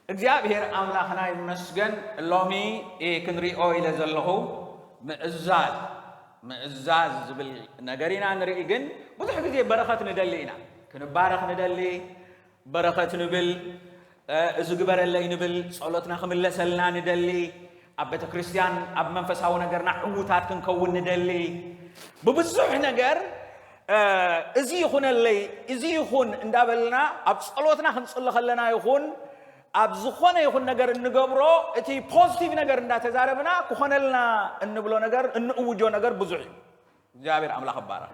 እግዚኣብሔር ኣምላኽና ይመስገን። ሎሚ ክንሪኦ ኢለ ዘለኹ ምእዛዝ ምእዛዝ ዝብል ነገር ኢና ንርኢ። ግን ብዙሕ ግዜ በረኸት ንደሊ ኢና፣ ክንባረኽ ንደሊ፣ በረኸት ንብል፣ እዚ ግበረለይ ንብል፣ ጸሎትና ክምለሰልና ንደሊ፣ ኣብ ቤተ ክርስቲያን ኣብ መንፈሳዊ ነገርና ዕዉታት ክንከውን ንደሊ። ብብዙሕ ነገር እዚ ይኹነለይ፣ እዚ ይኹን እንዳበልና ኣብ ጸሎትና ክንጽሊ ከለና ይኹን ኣብ ዝኾነ ይኹን ነገር እንገብሮ፣ እቲ ፖዚቲቭ ነገር እንዳተዛረብና ክኾነልና እንብሎ ነገር፣ እንእውጆ ነገር ብዙሕ እዩ። እግዚኣብሔር ኣምላኽ ይባረኽ።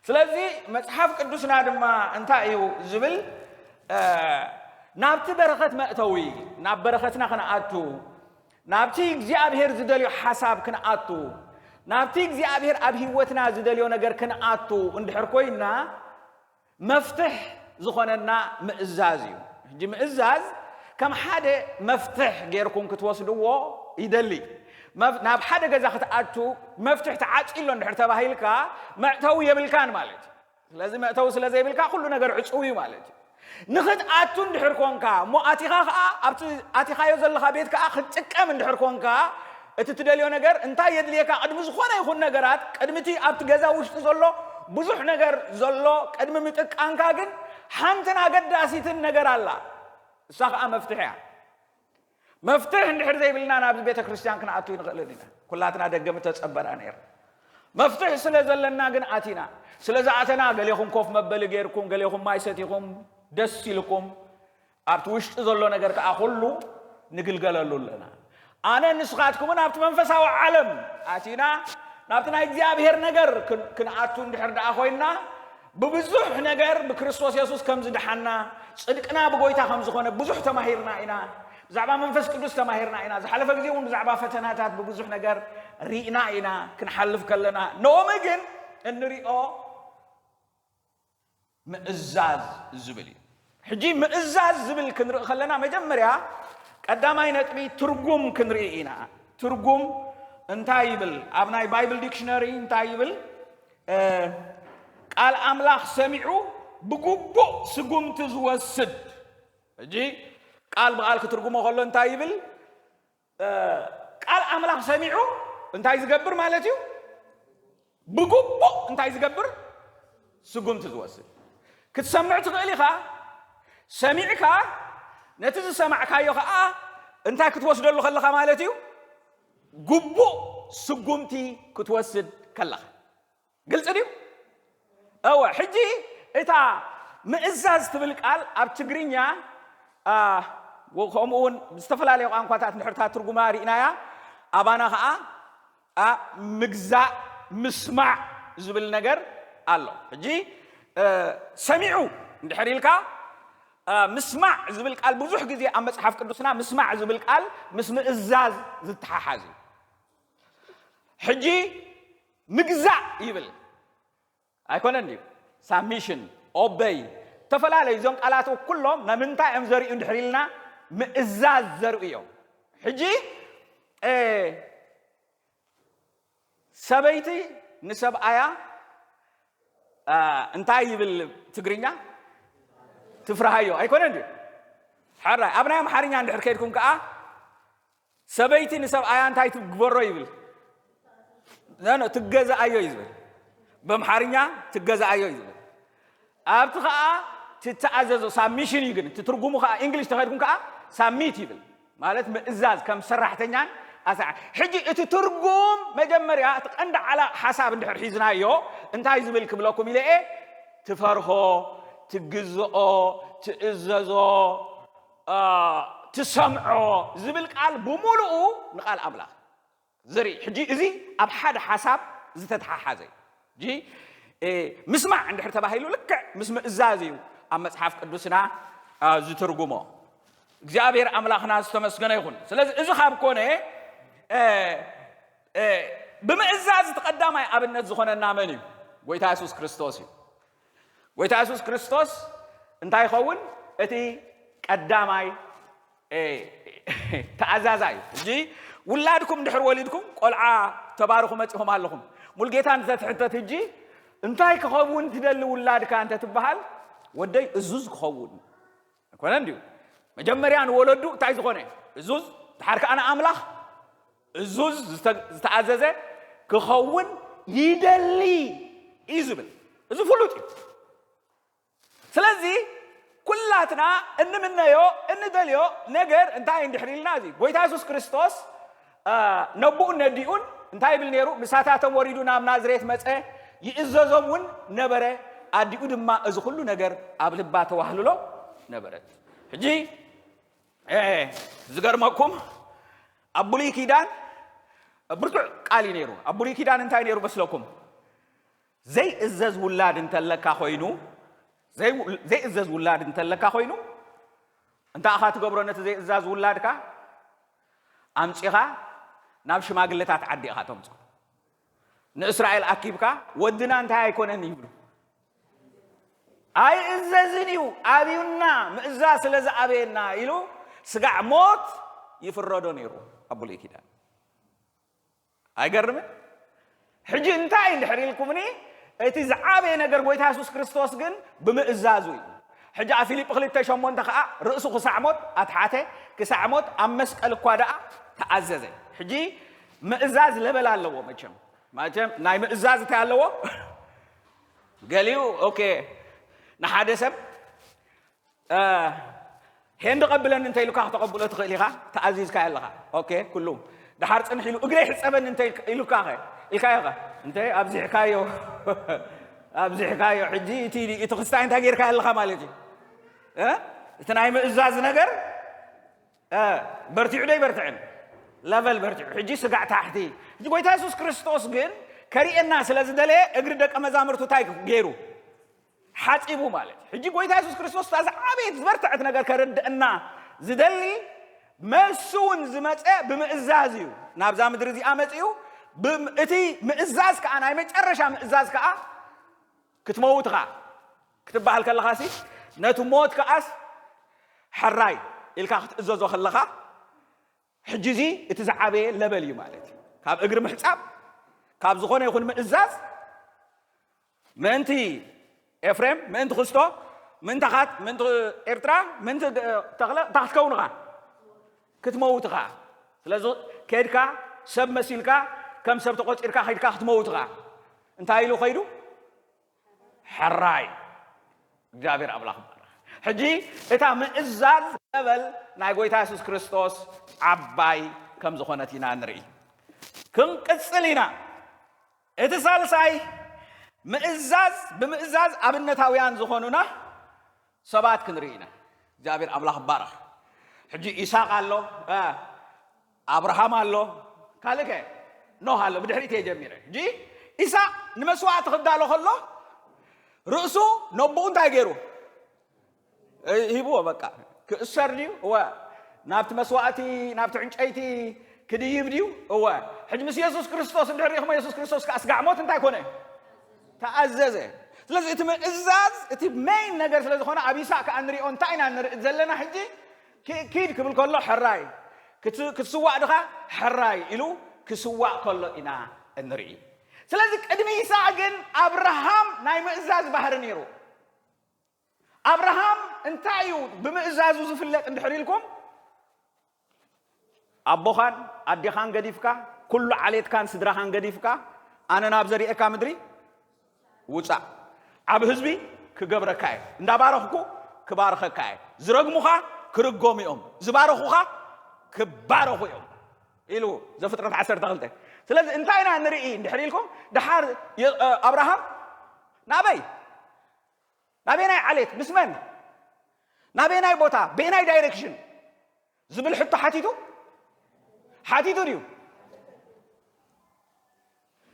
ስለዚ መጽሓፍ ቅዱስና ድማ እንታይ እዩ ዝብል? ናብቲ በረኸት መእተዊ፣ ናብ በረኸትና ክንኣቱ፣ ናብቲ እግዚኣብሔር ዝደልዮ ሓሳብ ክንኣቱ፣ ናብቲ እግዚኣብሔር ኣብ ህይወትና ዝደልዮ ነገር ክንኣቱ እንድሕር ኮይና፣ መፍትሕ ዝኾነና ምእዛዝ እዩ። ሕጂ ምእዛዝ ከም ሓደ መፍትሕ ጌርኩም ክትወስድዎ ይደሊ። ናብ ሓደ ገዛ ክትኣቱ መፍትሕ ተዓጺሎ እንድሕር ተባሂልካ፣ መእተዊ የብልካን ማለት እዩ። ስለዚ መእተዊ ስለ ዘይብልካ ኩሉ ነገር ዕጹው እዩ ማለት እዩ። ንኽትኣቱ እንድሕር ኮንካ እሞ ኣቲኻ ከኣ ኣብቲ ኣቲኻዮ ዘለኻ ቤት ከኣ ክትጥቀም እንድሕር ኮንካ፣ እቲ ትደልዮ ነገር እንታይ የድልየካ? ቅድሚ ዝኾነ ይኹን ነገራት፣ ቅድሚ እቲ ኣብቲ ገዛ ውሽጢ ዘሎ ብዙሕ ነገር ዘሎ ቅድሚ ምጥቃንካ ግን ሓንትን ኣገዳሲትን ነገር ኣላ። እሳ ከኣ መፍትሕ እያ። መፍትሕ እንድሕር ዘይብልና ናብዚ ቤተ ክርስቲያን ክንኣቱ ይንኽእልን ኢና። ኩላትና ደገ ምተጸበና ነይር። መፍትሕ ስለ ዘለና ግን ኣቲና። ስለ ዝኣተና ገሌኹም ኮፍ መበሊ ጌርኩም፣ ገሌኹም ማይ ሰቲኹም ደስ ኢልኩም ኣብቲ ውሽጢ ዘሎ ነገር ከኣ ኩሉ ንግልገለሉ ኣለና። ኣነ ንስኻትኩምን ኣብቲ መንፈሳዊ ዓለም ኣቲና ናብቲ ናይ እግዚኣብሔር ነገር ክንኣቱ እንድሕር ደኣ ኮይንና ብብዙሕ ነገር ብክርስቶስ የሱስ ከም ዝደሓና ጽድቅና ብጎይታ ከም ዝኾነ ብዙሕ ተማሂርና ኢና። ብዛዕባ መንፈስ ቅዱስ ተማሂርና ኢና። ዝሓለፈ ግዜ እውን ብዛዕባ ፈተናታት ብብዙሕ ነገር ርኢና ኢና ክንሓልፍ ከለና። ሎሚ ግን እንሪኦ ምእዛዝ ዝብል እዩ። ሕጂ ምእዛዝ ዝብል ክንርኢ ከለና መጀመርያ ቀዳማይ ነጥቢ ትርጉም ክንርኢ ኢና። ትርጉም እንታይ ይብል? ኣብ ናይ ባይብል ዲክሽነሪ እንታይ ይብል? ቃል ኣምላኽ ሰሚዑ ብግቡእ ስጉምቲ ዝወስድ። ሕጂ ቃል ብቓል ክትርጉሞ ከሎ እንታይ ይብል? ቃል ኣምላኽ ሰሚዑ እንታይ ዝገብር ማለት እዩ? ብግቡእ እንታይ ዝገብር? ስጉምቲ ዝወስድ። ክትሰምዕ ትኽእል ኢኻ። ሰሚዕካ ነቲ ዝሰማዕካዮ ኸዓ እንታይ ክትወስደሉ ከለኻ ማለት እዩ? ግቡእ ስጉምቲ ክትወስድ ከለኻ። ግልፂ ድዩ? እወ። ሕጂ እታ ምእዛዝ ትብል ቃል ኣብ ትግርኛ ከምኡ እውን ዝተፈላለዩ ቋንቋታት ንድሕርታ ትርጉማ ርኢናያ። ኣባና ከዓ ምግዛእ ምስማዕ ዝብል ነገር ኣሎ። ሕጂ ሰሚዑ እንድሕር ኢልካ ምስማዕ ዝብል ቃል ብዙሕ ግዜ ኣብ መፅሓፍ ቅዱስና ምስማዕ ዝብል ቃል ምስ ምእዛዝ ዝተሓሓዝ እዩ። ሕጂ ምግዛእ ይብል ኣይኮነን ድዩ? ሳብሚሽን፣ ኦበይ፣ ዝተፈላለዩ እዞም ቃላት ኩሎም ንምንታይ እዮም ዘርእዩ እንድሕር ኢልና ምእዛዝ ዘርእዩ እዮም። ሕጂ ሰበይቲ ንሰብኣያ እንታይ ይብል ትግርኛ? ትፍርሃዮ ኣይኮነን ድዩ? ሕራይ ኣብ ናይ ኣምሓርኛ እንድሕር ከይድኩም ከዓ ሰበይቲ ንሰብኣያ እንታይ ትግበሮ ይብል? ትገዛኣዮ እዩ ዝብል። በምሓርኛ ትገዛኣዮ እዩ ዝብል። ኣብቲ ከዓ ትተኣዘዞ ሳብሚሽን እዩ። ግን እቲ ትርጉሙ ከዓ እንግሊሽ ተኸድኩም ከዓ ሳሚት ይብል ማለት ምእዛዝ ከም ሰራሕተኛን ኣሰ ሕጂ እቲ ትርጉም መጀመርያ እቲ ቀንዲ ዓላ ሓሳብ እንድሕር ሒዝናዮ እንታይ ዝብል ክብለኩም ኢለ እየ ትፈርሆ ትግዝኦ ትእዘዞ ትሰምዖ ዝብል ቃል ብምሉኡ ንቃል ኣምላኽ ዘርኢ ሕጂ እዚ ኣብ ሓደ ሓሳብ ዝተተሓሓዘ እዩ። ምስማዕ እንድሕር ተባሂሉ ልክዕ ምስ ምእዛዝ እዩ ኣብ መፅሓፍ ቅዱስና ዝትርጉሞ። እግዚኣብሔር ኣምላኽና ዝተመስገነ ይኹን። ስለዚ እዚ ካብ ኮነ ብምእዛዝ እቲ ቀዳማይ ኣብነት ዝኾነና መን እዩ? ጎይታ የሱስ ክርስቶስ እዩ። ጎይታ የሱስ ክርስቶስ እንታይ ይኸውን? እቲ ቀዳማይ ተኣዛዛ እዩ። ሕጂ ውላድኩም እንድሕር ወሊድኩም ቆልዓ ተባርኹ መፂኹም ኣለኹም። ሙልጌታ እንተትሕተት ሕጂ እንታይ ክኸውን ትደሊ ውላድካ እንተትበሃል ወደይ እዙዝ ክኸውን ኣይኮነን ድዩ? መጀመርያ ንወለዱ እንታይ ዝኾነ እዙዝ፣ ድሓር ከኣ ንኣምላኽ እዙዝ፣ ዝተ-፣ ዝተኣዘዘ ክኸውን ይደሊ እዩ ዝብል። እዚ ፍሉጥ እዩ። ስለዚ ኩላትና እንምነዮ፣ እንደልዮ ነገር እንታይ እንድሕር ኢልና፣ እዚ ጎይታ የሱስ ክርስቶስ፣ አ፣ ነብኡን ነዲኡን እንታይ ይብል ነይሩ? ምሳታቶም ወሪዱ ናብ ናዝሬት መጸ፣ ይእዘዞም እውን ነበረ። ኣዲኡ ድማ እዚ ኩሉ ነገር ኣብ ልባ ተዋህልሎ ነበረት። ሕጂ፣ እ፣ ዝገርመኩም፣ ኣብ ብሉይ ኪዳን ብርቱዕ ቃል እዩ ነይሩ። ኣብ ብሉይ ኪዳን እንታይ ነይሩ መስለኩም? ዘይእዘዝ ውላድ እንተለካ ኮይኑ፣ ዘይ-፣ ዘይእዘዝ ውላድ እንተለካ ኮይኑ፣ እንታይ ኢኻ ትገብሮ? ነቲ ዘይእዛዝ ውላድካ ኣምጺኻ ናብ ሽማግለታት ዓዲ ኢኻ ተምጽኦ። ንእስራኤል ኣኪብካ፣ "ወድና እንታይ ኣይኮነን?" ይብሉ። "ኣይእዘዝን እዩ፣ ኣብዩና፣ ምእዛዝ ስለ ዝኣበየና" ኢሉ ስጋዕ ሞት ይፍረዶ ነይሩ ኣብ ብሉይ ኪዳን። ኣይገርምን? ሕጂ እንታይ እንድሕር ኢልኩምኒ፣ እቲ ዝዓበየ ነገር ጎይታ የሱስ ክርስቶስ ግን ብምእዛዙ እዩ። ሕጂ ኣብ ፊልጲ ክልተ ሸሞንተ ከኣ ርእሱ ክሳዕ ሞት ኣትሓተ፣ ክሳዕ ሞት ኣብ መስቀል እኳ ደኣ ተኣዘዘ። ሕጂ ምእዛዝ ለበል ኣለዎ መቸም። መቸም ናይ ምእዛዝ እንታይ ኣለዎ? ገሊኡ፣ ኦኬ፣ ንሓደ ሰብ፣ እ፣ "ሄንድ ቀብለኒ" እንተ ኢሉካ፣ ክተቐብሎ ትኽእል ኢኻ፣ ተኣዚዝካዮ ኣለኻ። ኦኬ፣ ኩሉ። ደሓር ጽንሕ ኢሉ፣ "እግረይ ሕጸበኒ" እንተ ኢልካ፣ ኢሉካኸ? ኢልካዮኸ? እንተ ኣብዚሕካዮ፣ ኣብዚሕካዮ፣ ሕጂ እቲ፣ እቲ ክስታይ እንታይ ጌርካዮ ኣለኻ ማለት እዩ። እ? እቲ ናይ ምእዛዝ ነገር፣ እ፣ በርቲዑ ዶ ኣይበርትዕን? ለቨል በርቲዑ። ሕጂ ስጋዕ ታሕቲ። ሕጂ ጎይታ የሱስ ክርስቶስ ግን ከርእየና ስለ ዝደለየ፣ እግሪ ደቀ መዛሙርቱ እንታይ ገይሩ? ሓጺቡ ማለት እዩ። ሕጂ ጎይታ የሱስ ክርስቶስ እታ ዝዓበየት ዝበርትዐት ነገር ከረድእና ዝደሊ፣ መልሱ እውን ዝመጸ ብምእዛዝ እዩ። ናብዛ ምድሪ እዚኣ መጺኡ፣ ብም-፣ እቲ ምእዛዝ ከኣ፣ ናይ መጨረሻ ምእዛዝ ከኣ፣ "ክትመውት ኢኻ" ክትበሃል ከለኻሲ፣ ነቲ ሞት ከኣስ፣ "ሕራይ" ኢልካ ክትእዘዞ ከለኻ፣ ሕጂ እዚ እቲ ዝዓበየ ለበል እዩ ማለት እዩ። ካብ እግሪ ምሕጻብ፣ ካብ ዝኾነ ይኹን ምእዛዝ፣ ምእንቲ ኤፍሬም፣ ምእንቲ ክስቶ፣ ምእንቲ ኻት፣ ምእንቲ ኤርትራ፣ ምእንቲ ደ-፣ ተኽለ፣ እንታይ ክትከውን ኢኻ? ክትመውት ኢኻ። ስለዚ ከድካ ሰብ መሲልካ፣ ከም ሰብ ተቖጺርካ ከድካ ክትመውት ኢኻ። እንታይ ኢሉ ከይዱ? ሕራይ። እግዚኣብሔር ኣምላኽ ይባረኽ። ሕጂ እታ ምእዛዝ ለበል ናይ ጎይታ የሱስ ክርስቶስ ዓባይ ከም ዝኾነት ኢና ንርኢ። ክንቅጽል ኢና። እቲ ሳልሳይ ምእዛዝ፣ ብምእዛዝ ኣብነታውያን ዝኾኑና ሰባት ክንርኢ ኢና። እግዚኣብሔር ኣምላኽ ይባረኽ። ሕጂ ኢሳቅ ኣሎ፣ እ፣ ኣብርሃም ኣሎ፣ ካልእ ከ? ኖህ ኣሎ። ብድሕሪት እየ ጀሚረ። ሕጂ ኢሳቅ ንመስዋእቲ ክዳሎ ከሎ ርእሱ ነቦኡ እንታይ ገይሩ? እ፣ ሂብዎ በቃ። ክእሰር ድዩ? እወ። ናብቲ መስዋእቲ፣ ናብቲ ዕንጨይቲ ክድይብ ድዩ? እወ። ሕጂ ምስ የሱስ ክርስቶስ እንድሕር ርኢኹሞ፣ የሱስ ክርስቶስ ከኣ ስጋዕ ሞት እንታይ ኮነ? ተኣዘዘ። ስለዚ እቲ ምእዛዝ፣ እቲ ሜይን ነገር ስለ ዝኾነ፣ ኣብ ይስሐቅ ከኣ ንሪኦ እንታይ ኢና ንርኢ ዘለና ሕጂ? ኪ-፣ ኪድ ክብል ከሎ ሕራይ፣ ክት-፣ ክትስዋእ ድኻ ሕራይ ኢሉ ክስዋእ ከሎ ኢና እንርኢ። ስለዚ ቅድሚ ይስሐቅ ግን ኣብርሃም ናይ ምእዛዝ ባህሪ ነይሩ። ኣብርሃም እንታይ እዩ ብምእዛዙ ዝፍለጥ እንድሕር ኢልኩም፣ ኣቦኻን ኣዴኻን ገዲፍካ፣ ኩሉ ዓሌትካን ስድራኻን ገዲፍካ፣ ኣነ ናብ ዘርእየካ ምድሪ ውጻእ። ዓቢ ህዝቢ ክገብረካ እየ። እንዳባረኽኩ ክባርኸካ እየ። ዝረግሙኻ ክርገሙ እዮም። ዝባረኹኻ ክባረኹ እዮም። ኢሉ ዘፍጥረት ዓሰርተ ክልተ። ስለዚ እንታይ ኢና ንርኢ እንድሕር ኢልኩም፣ ደሓር የ-፣ እ፣ ኣብርሃም ናበይ? ናበየናይ ዓሌት? ምስ መን? ናበየናይ ቦታ? በየናይ ዳይሬክሽን? ዝብል ሕቶ ሓቲቱ? ሓቲቱ ድዩ?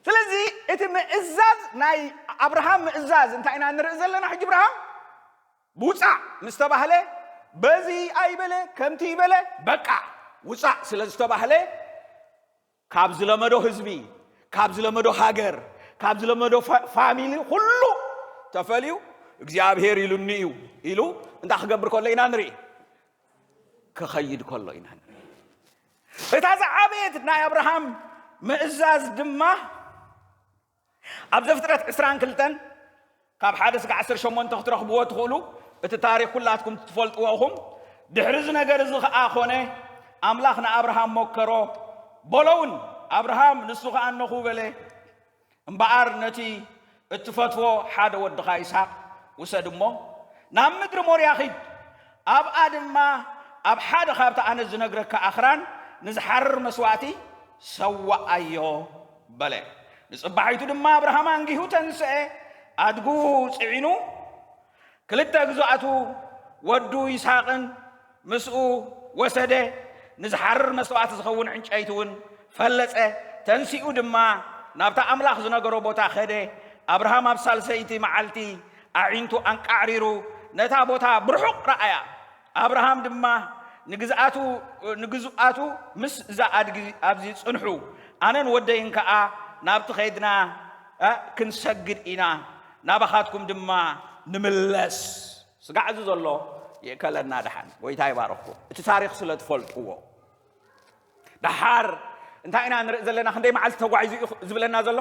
ስለዚ እቲ ምእዛዝ፣ ናይ ኣብርሃም ምእዛዝ እንታይ ኢና ንርኢ ዘለና? ሕጂ ኣብርሃም ውጻእ ምስ ተባህለ፣ በዚ ኣይበለ፣ ከምቲ ይበለ፣ በቃ ውጻእ ስለ ዝተባህለ፣ ካብ ዝለመዶ ህዝቢ፣ ካብ ዝለመዶ ሃገር፣ ካብ ዝለመዶ ፋ-፣ ፋሚሊ ኩሉ ተፈልዩ፣ "እግዚኣብሔር ኢሉኒ እዩ" ኢሉ እንታይ ክገብር ከሎ ኢና ንርኢ? ክኸይድ ከሎ ኢና ንርኢ። እታ ዝዓበየት ናይ ኣብርሃም ምእዛዝ ድማ ኣብ ዘፍጥረት ዕስራን ክልተን ካብ ሓደ ስጋዕ ዓሰርተ ሸሞንተ ክትረኽብዎ ትኽእሉ፣ እቲ ታሪኽ ኩላትኩም ትፈልጥዎ ኢኹም። ድሕሪ እዚ ነገር እዚ ኸኣ ኾነ፣ ኣምላኽ ንኣብርሃም መከሮ፣ በሎ እውን፣ ኣብርሃም ንሱ ኸኣ እነኹ በለ። እምበኣር ነቲ እትፈትዎ ሓደ ወድኻ ይስሓቅ ውሰድ እሞ፣ ናብ ምድሪ ሞርያ ኺድ፣ ኣብኣ ድማ ኣብ ሓደ ኻብቲ ኣነ ዝነግረካ ኣኽራን ንዝሓርር መስዋእቲ ሰዋኣዮ በለ። ንጽባሒቱ ድማ ኣብርሃም ኣንጊሁ ተንስአ፣ ኣድጉ ጽዒኑ፣ ክልተ ግዙኣቱ ወዱ ይስሓቅን ምስኡ ወሰደ፣ ንዝሓርር መስዋእቲ ዝኸውን ዕንጨይቲ እውን ፈለጸ። ተንሲኡ ድማ ናብታ ኣምላኽ ዝነገሮ ቦታ ኸደ። ኣብርሃም ኣብ ሳልሰይቲ መዓልቲ ኣዒንቱ ኣንቃዕሪሩ ነታ ቦታ ብርሑቕ ረኣያ። ኣብርሃም ድማ ንግዝኣቱ ንግዙኣቱ ምስ እዛ ኣድጊ ኣብዚ ጽንሑ፣ ኣነን ወደይን ከኣ ናብቲ ኸይድና እ፣ ክንሰግድ ኢና፣ ናባኻትኩም ድማ ንምለስ። ስጋዕ እዚ ዘሎ ይእከለና ደሓን። ጎይታ ይባርኽኩም። እቲ ታሪኽ ስለ ትፈልጥዎ። ደሓር እንታይ ኢና ንርኢ ዘለና? ክንደይ መዓልቲ ተጓዒዙ እዩ ዝብለና ዘሎ?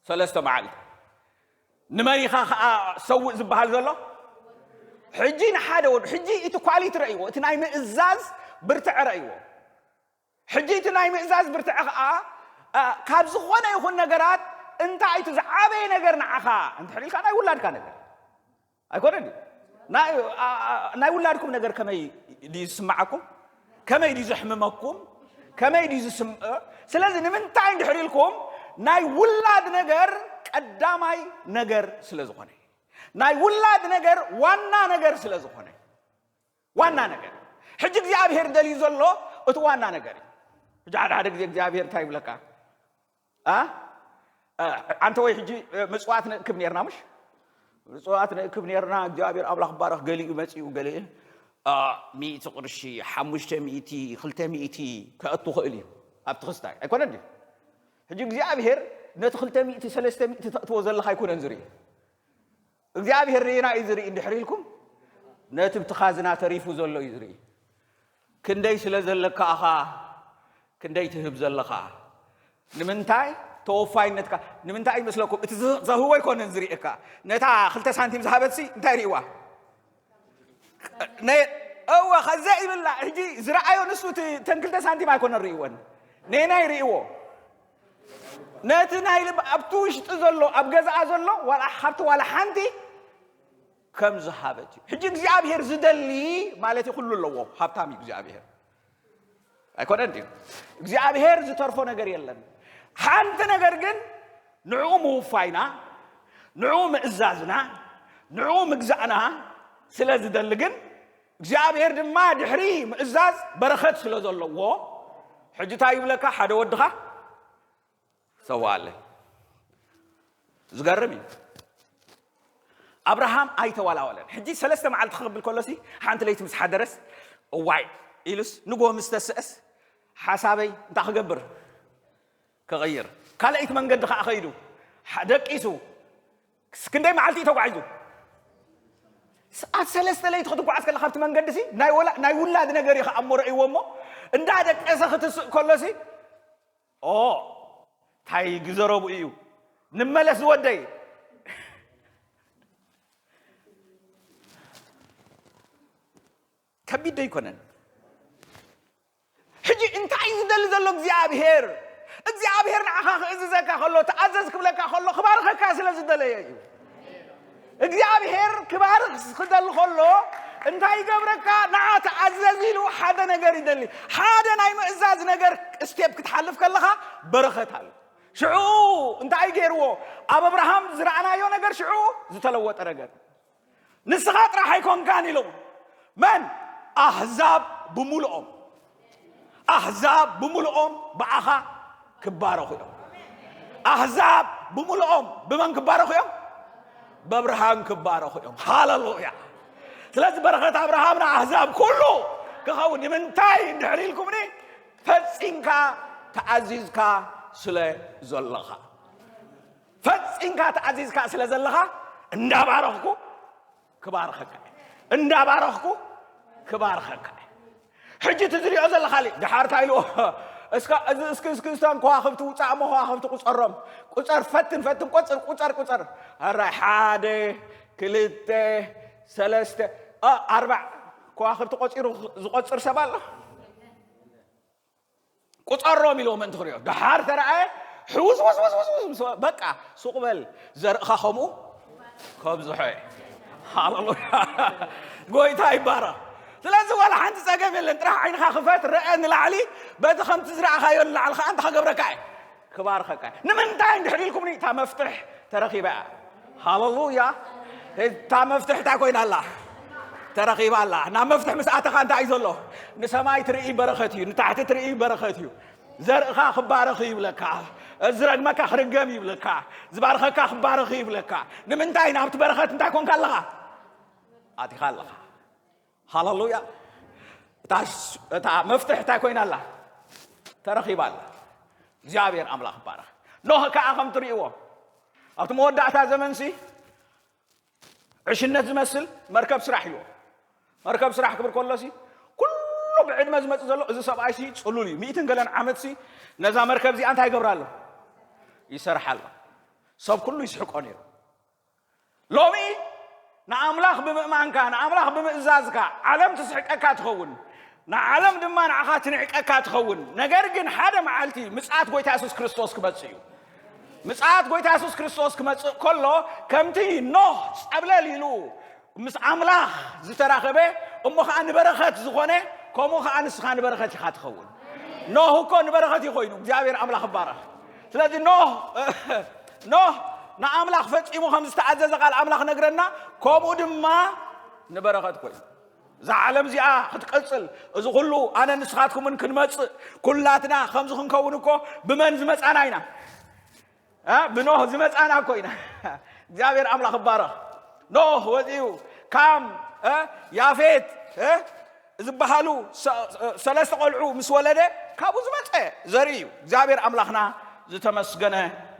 ሰለስተ መዓልቲ። ንመሪኻ ኸኣ ሰውእ ዝበሃል ዘሎ? ሕጂ ንሓደ ወዱ፣ ሕጂ እቲ ኳሊቲ ረእይዎ፣ እቲ ናይ ምእዛዝ ብርትዐ ረእይዎ። ሕጂ እቲ ናይ ምእዛዝ ብርትዐ ኸኣ፣ እ፣ ካብ ዝኾነ ይኹን ነገራት እንታይ እቲ ዝዓበየ ነገር ንዓኻ? እንድሕር ኢልካ ናይ ውላድካ ነገር። ኣይኮነን ድዩ? ናይ፣ ኣ፣ ኣ፣ ናይ ውላድኩም ነገር ከመይ ድዩ ዝስምዓኩም? ከመይ ድዩ ዘሕምመኩም? ከመይ ድዩ ዝስም-፣ እ? ስለዚ ንምንታይ እንድሕር ኢልኩም ናይ ውላድ ነገር ቀዳማይ ነገር ስለ ዝኾነ። ናይ ውላድ ነገር ዋና ነገር ስለ ዝኾነ። ዋና ነገር። ሕጂ እግዚኣብሔር ደልዩ ዘሎ እቲ ዋና ነገር እዩ። ሕጂ ሓደ ሓደ ግዜ እግዚኣብሔር እንታይ ይብለካ? ኣ? ኣ፣ ኣንተ ወይ ሕጂ፣ እ፣ ምጽዋት ንእክብ ኔርና፣ ምሽ? ምጽዋት ንእክብ ኔርና፣ እግዚኣብሔር ኣምላኽ ባረኽ፣ ገሊኡ መጺኡ፣ ገሊኡ፣ ኣ፣ ሚእቲ ቅርሺ፣ ሓሙሽተ ሚእቲ፣ ክልተ ሚእቲ ከእቱ ኽእል እዩ ኣብቲ ክስታይ። ኣይኮነን ድዩ? ሕጂ እግዚኣብሔር ነቲ ክልተ ሚእቲ፣ ሰለስተ ሚእቲ ተእትዎ ዘለኻ ኣይኮነን ዝርኢ። እግዚኣብሔር ርኢና እዩ ዝርኢ እንድሕር ኢልኩም፣ ነቲ ብቲ ኻዝና ተሪፉ ዘሎ እዩ ዝርኢ። ክንደይ ስለ ዘለካ ኣኻ፣ ክንደይ ትህብ ዘለኻ። ንምንታይ ተወፋይነትካ፣ ንምንታይ ይመስለኩም? እቲ ዝ-፣ ዘህቦ ኣይኮነን ዝርእየካ። ነታ ክልተ ሳንቲም ዝሃበትሲ እንታይ ርእይዋ? ነ-፣ እወ፣ ኸዘ ይብላ። ሕጂ ዝረኣዮ ንሱ እቲ፣ ተን ክልተ ሳንቲም ኣይኮነን ርእይወን። ነናይ ርእይዎ። ነቲ ናይ ልብ ኣብቲ ውሽጢ ዘሎ፣ ኣብ ገዛኣ ዘሎ፣ ዋላ ሓብቲ ዋላ ሓንቲ ከም ዝሃበት እዩ። ሕጂ እግዚኣብሔር ዝደሊ ማለት እዩ፣ ኩሉ ኣለዎ፣ ሃብታም እዩ እግዚኣብሔር። ኣይኮነን ድዩ? እግዚኣብሔር ዝተርፎ ነገር የለን። ሓንቲ ነገር ግን ንዕኡ ምውፋይና፣ ንዕኡ ምእዛዝና፣ ንዕኡ ምግዛእና ስለ ዝደሊ ግን እግዚኣብሔር ድማ ድሕሪ ምእዛዝ በረኸት ስለ ዘለዎ፣ ሕጂ እንታይ ይብለካ? ሓደ ወድኻ ሰዋኣለይ። ዝገርም እዩ። ኣብርሃም ኣይተዋላወለን። ሕጂ ሰለስተ መዓልቲ ክብል ከሎሲ፣ ሓንቲ ለይቲ ምስ ሓደረስ፣ እዋይ ኢሉስ፣ ንጎ ምስ ተስአስ፣ ሓሳበይ እንታይ ክገብር? ክቕይር። ካልኣይቲ መንገዲ ኸዓ ኸይዱ። ሓ-፣ ደቂሱ። ስ-፣ ክንደይ መዓልቲ እዩ ተጓዒዙ? ሰዓት ሰለስተ ለይቲ ክትጓዓዝ ከለኻ ኣብቲ መንገዲ ሲ፣ ናይ ወላ-፣ ናይ ውላድ ነገር እዩ ኸዓ እሞ ረእይዎ እሞ፣ እንዳ ደቀሰ ክትስእ ከሎሲ፣ ኦ፣ ታይ ግዘረቡ እዩ። ንመለስ ዝወደይ። ከቢድ ዶ ይኮነን? ሕጂ እንታይ እዩ ዝደሊ ዘሎ እግዚኣብሔር? እግዚኣብሔር ንዓኻ ክእዝዘካ ከሎ፣ ተኣዘዝ ክብለካ ከሎ፣ ክባርኸካ ስለ ዝደለየ እዩ። እግዚኣብሔር ክባርኽ ክደሊ ከሎ እንታይ ይገብረካ? ንዓ ተኣዘዝ ኢሉ ሓደ ነገር ይደሊ። ሓደ ናይ ምእዛዝ ነገር ስቴፕ ክትሓልፍ ከለኻ በረኸት ኣሎ። ሽዑ እንታይ ገይርዎ? ኣብ ኣብርሃም ዝረኣናዮ ነገር ሽዑ ዝተለወጠ ነገር። ንስኻ ጥራሕ ኣይኮንካን ኢሎም። መን? ኣህዛብ ብምሉኦም። ኣህዛብ ብምሉኦም ብኣኻ ክባረኹ እዮም። ኣህዛብ ብምሉኦም ብመን ክባረኹ እዮም? ብኣብርሃም ክባረኹ እዮም። ሃለሉያ። ስለዚ በረኸት ኣብርሃም ንኣህዛብ ኩሉ ክኸውን። ንምንታይ እንድሕር ኢልኩምኒ? ፈጺምካ ተኣዚዝካ ስለ ዘለኻ። ፈጺምካ ተኣዚዝካ ስለ ዘለኻ እንዳባረኽኩ ክባርኸካ እየ። እንዳባረኽኩ ክባርኸካ እየ። ሕጂ እቲ ዝሪኦ ዘለኻ ሊ-፣ ድሓር እንታይ ኢልዎ? እስካ-፣ እዚ እስኪ፣ እስኪ፣ እስካን ከዋኽብቲ ውጻእ እሞ ከዋኽብቲ ቁጸሮም። ቁጸር፣ ፈትን፣ ፈትን፣ ቁጽር፣ ቁጸር፣ ቁጸር። ኣራይ፣ ሓደ፣ ክልተ፣ ሰለስተ፣ ኣ፣ ኣርባዕ። ከዋኽብቲ ቆፂሩ ዝቆፅር ሰብ ኣሎ? ቁፀሮም ኢልዎ ምእንቲ ክሪኦ። ደሓር ተረኣየ፣ ሕውስ ወስ ወስ ወስ ወስ ምስ በቃ፣ ሱቕ በል፣ ዘርእኻ ከምኡ ከብዝሖ እየ። ሃሌሉያ። ጎይታ ይባረኽ። ስለዚ ዋላ ሓንቲ ጸገም የለን። ጥራሕ ዓይንኻ ክፈት፣ ርአ ንላዕሊ፣ በቲ ከምቲ ዝረኣኻዮ ንላዕሊ ከኣ እንታይ ክገብረካ እየ? ክባርኸካ እየ። ንምንታይ እንድሕር ኢልኩምኒ፣ እታ መፍትሕ ተረኺባ እያ። ሃሌሉያ። እታ መፍትሕ እንታይ ኮይና ኣላ? ተረኺባ ኣላ። ናብ መፍትሕ ምስ ኣተኻ እንታይ እዩ ዘሎ? ንሰማይ ትርኢ በረኸት እዩ፣ ንታሕቲ ትርኢ በረኸት እዩ። ዘርእኻ ክባረኽ ይብለካ፣ ዝረግመካ ክርገም ይብለካ፣ ዝባርኸካ ክባረኽ ይብለካ። ንምንታይ ናብቲ በረኸት እንታይ ኮንካ ኣለኻ? ኣቲኻ ኣለኻ። ሃሌሉያ። እታ ስ-፣ እታ መፍትሕ እንታይ ኮይና ኣላ? ተረኺባ ኣላ። እግዚኣብሔር ኣምላኽ ይባረኽ። ኖህ ከኣ ከም ትርእይዎ ኣብቲ መወዳእታ ዘመንሲ ዕሽነት ዝመስል መርከብ ስራሕ እዩ። መርከብ ስራሕ ክብል ከሎሲ ኩሉ ብዕድመ ዝመጽእ ዘሎ እዚ ሰብኣይሲ ጽሉል እዩ። ሚእትን ገለን ዓመትሲ ነዛ መርከብ እዚኣ እንታይ ይገብራ ኣሎ? ይሰርሓ ኣሎ። ሰብ ኩሉ ይስሕቆ ነይሩ። ሎሚ ንኣምላኽ ብምእማንካ፣ ንኣምላኽ ብምእዛዝካ ዓለም ትስሕቀካ ትኸውን፣ ንዓለም ድማ ንዓኻ ትንዕቀካ ትኸውን። ነገር ግን ሓደ መዓልቲ ምጽኣት ጎይታ የሱስ ክርስቶስ ክመጽእ እዩ። ምጽኣት ጎይታ የሱስ ክርስቶስ ክመጽእ ከሎ ከምቲ ኖህ ጸብለል ኢሉ ምስ ኣምላኽ ዝተራኸበ እሞ ኸኣ ንበረኸት ዝኾነ፣ ከምኡ ኸኣ ንስኻ ንበረኸት ኢኻ ትኸውን። ኖህ እኮ ንበረኸት እዩ ኮይኑ። እግዚኣብሔር ኣምላኽ ይባረኽ። ስለዚ ኖህ ኖህ ንኣምላኽ ፈጺሙ ከም ዝተኣዘዘ ቃል ኣምላኽ ነግረና፣ ከምኡ ድማ ንበረኸት ኮይኑ እዛ ዓለም እዚኣ ክትቅጽል፣ እዚ ኩሉ ኣነ ንስኻትኩምን ክንመጽእ፣ ኩላትና ከምዚ ክንከውን እኮ ብመን ዝመጻና ኢና? እ? ብኖህ ዝመጻና እኮ ኢና። እግዚኣብሔር ኣምላኽ ይባረኽ። ኖህ ወጺኡ፣ ካም፣ እ? ያፌት፣ እ? ዝበሃሉ ሰ-፣ ሰለስተ ቆልዑ ምስ ወለደ ካብኡ ዝመጸ ዘርኢ እዩ። እግዚኣብሔር ኣምላኽና ዝተመስገነ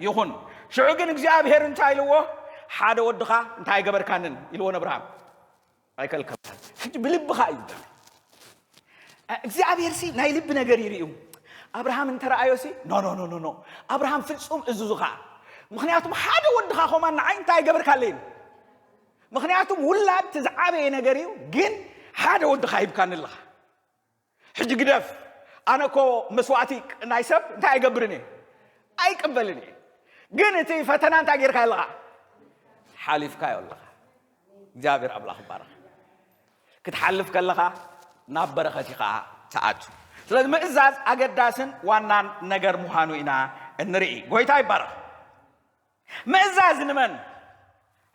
ይኹን። ሽዑ ግን እግዚኣብሔር እንታይ ኢልዎ? ሓደ ወድኻ እንታይ ገበርካንን ኢልዎ ነብርሃም። ኣይከልከልካን። ሕጂ ብልብኻ እዩ ዝበሃል። እግዚኣብሔር ሲ ናይ ልቢ ነገር ይርእዩ። ኣብርሃም እንተረኣዮ ሲ፣ ኖ፣ ኖ፣ ኖ፣ ኖ፣ ኖ። ኣብርሃም ፍጹም እዙዙኻ። ምኽንያቱም ሓደ ወድኻ ኮማን ንዓይ እንታይ ገበርካለይ? ምኽንያቱም ውላድ እቲ ዝዓበየ ነገር እዩ፣ ግን ሓደ ወድኻ ሂብካኒ ኣለኻ። ሕጂ ግደፍ፣ ኣነ እኮ መስዋእቲ ናይ ሰብ እንታይ ኣይገብርን እየ? ኣይቅበልን እየ። ግን እቲ ፈተና እንታይ ጌርካ ኣለኻ? ሓሊፍካዮ ኣለኻ። እግዚኣብሔር ኣምላኽ ይባረኽ። ክትሓልፍ ከለኻ ናብ በረኸት ኢኻ ትኣቱ። ስለዚ ምእዛዝ ኣገዳስን ዋናን ነገር ምዃኑ ኢና እንርኢ። ጎይታ ይባረኽ። ምእዛዝ ንመን?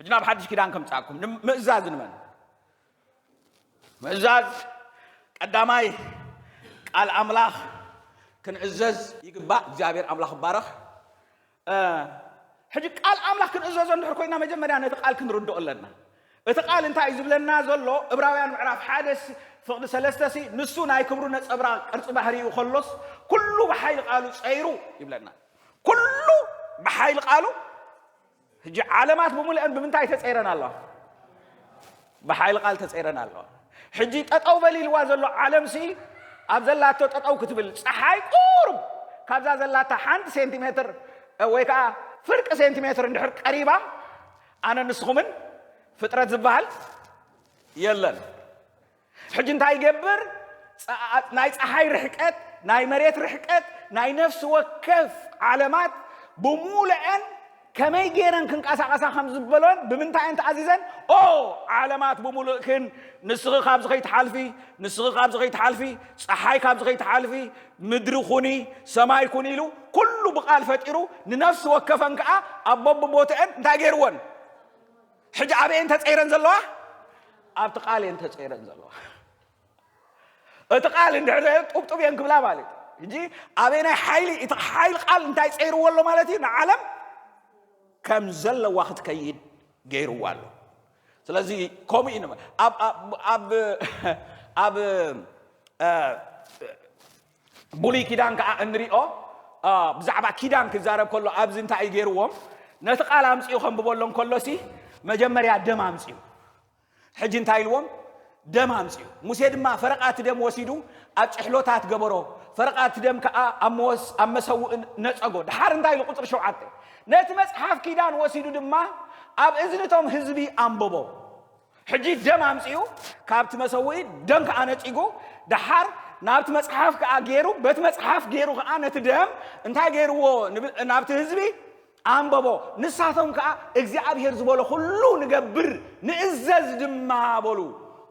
ሕጂ ናብ ሓድሽ ኪዳን ከምጻኩም። ንም-፣ ምእዛዝ ንመን? ምእዛዝ ቀዳማይ ቃል ኣምላኽ ክንእዘዝ ይግባእ። እግዚኣብሔር ኣምላኽ ይባረኽ። እ፣ ሕጂ ቃል ኣምላኽ ክንእዘዞ እንድሕር ኮይና መጀመርያ ነቲ ቃል ክንርድኦ ኣለና። እቲ ቃል እንታይ እዩ ዝብለና ዘሎ? ዕብራውያን ምዕራፍ ሓደ ሲ-፣ ፍቕዲ ሰለስተ ሲ፣ ንሱ ናይ ክብሩ ነጸብራቕ ቅርጺ ባህሪኡ ከሎስ፣ ኩሉ ብሓይሊ ቃሉ ጸይሩ ይብለና። ኩሉ ብሓይሊ ቃሉ። ሕጂ ዓለማት ብምልአን ብምንታይ ተጸይረን ኣለዋ? ብሓይሊ ቃል ተጸይረን ኣለዋ። ሕጂ ጠጠው በል ኢልዋ ዘሎ ዓለምሲ ኣብ ዘላቶ ጠጠው ክትብል፣ ጸሓይ ቁሩብ ካብዛ ዘላታ ሓንቲ ሴንቲሜትር ወይ ከዓ ፍርቂ ሴንቲሜትር እንድሕር ቀሪባ፣ ኣነ ንስኹምን ፍጥረት ዝበሃል የለን። ሕጂ እንታይ ይገብር? ጸ-፣ ናይ ጸሓይ ርሕቀት፣ ናይ መሬት ርሕቀት፣ ናይ ነፍሲ ወከፍ ዓለማት ብምሉአን ከመይ ገይረን ክንቀሳቐሳ ከም ዝበሎን ብምንታይ እየን ተኣዚዘን? ኦ፣ ዓለማት ብምሉእክን ንስኺ ካብዚ ከይትሓልፊ፣ ንስኺ ካብዚ ከይትሓልፊ፣ ጸሓይ ካብዚ ከይትሓልፊ፣ ምድሪ ኩኒ፣ ሰማይ ኩኒ ኢሉ ኩሉ ብቓል ፈጢሩ ንነፍሲ ወከፈን ከኣ ኣብ በብቦትአን እንታይ ገይርወን? ሕጂ ኣበይ እየን ተጸይረን ዘለዋ? ኣብቲ ቃል እየን ተጸይረን ዘለዋ። እቲ ቃል እንድሕር ዘይረ ጡብጡብ እየን ክብላ ማለት እዩ። ሕጂ ኣበየናይ ሓይሊ፣ እቲ ሓይሊ ቃል እንታይ ጸይርዎ ኣሎ ማለት እዩ? ንዓለም ከም ዘለዋ ክትከይድ ገይርዋ ኣሎ። ስለዚ ከምኡ እዩ ንበ-፣ ኣብ፣ ኣብ፣ ኣብ፣ ኣብ፣ እ፣ ብሉይ ኪዳን ከኣ እንሪኦ፣ እ፣ ብዛዕባ ኪዳን ክዛረብ ከሎ ኣብዚ እንታይ እዩ ገይርዎም? ነቲ ቃል ኣምጺኡ ከንብበሎም ከሎሲ መጀመርያ ደም ኣምጺኡ። ሕጂ እንታይ ኢልዎም? ደም ኣምጺኡ። ሙሴ ድማ ፈረቓ እቲ ደም ወሲዱ ኣብ ጭሕሎታት ገበሮ። ፈረቓ እቲ ደም ከኣ ኣብ መወስ-፣ ኣብ መሰውእ ነጸጎ። ደሓር እንታይ ኢሉ? ቁጽሪ ሸውዓተ። ነቲ መጽሓፍ ኪዳን ወሲዱ ድማ ኣብ እዝኒ እቶም ህዝቢ ኣንበቦ። ሕጂ ደም ኣምጺኡ ካብቲ መሰውኢ ደም ከኣ ነጺጉ፣ ደሓር ናብቲ መጽሓፍ ከኣ ገይሩ፣ በቲ መጽሓፍ ገይሩ ከኣ ነቲ ደም እንታይ ገይርዎ? ንብ- ናብቲ ህዝቢ ኣንበቦ። ንሳቶም ከኣ እግዚኣብሔር ዝበሎ ኩሉ ንገብር ንእዘዝ ድማ በሉ።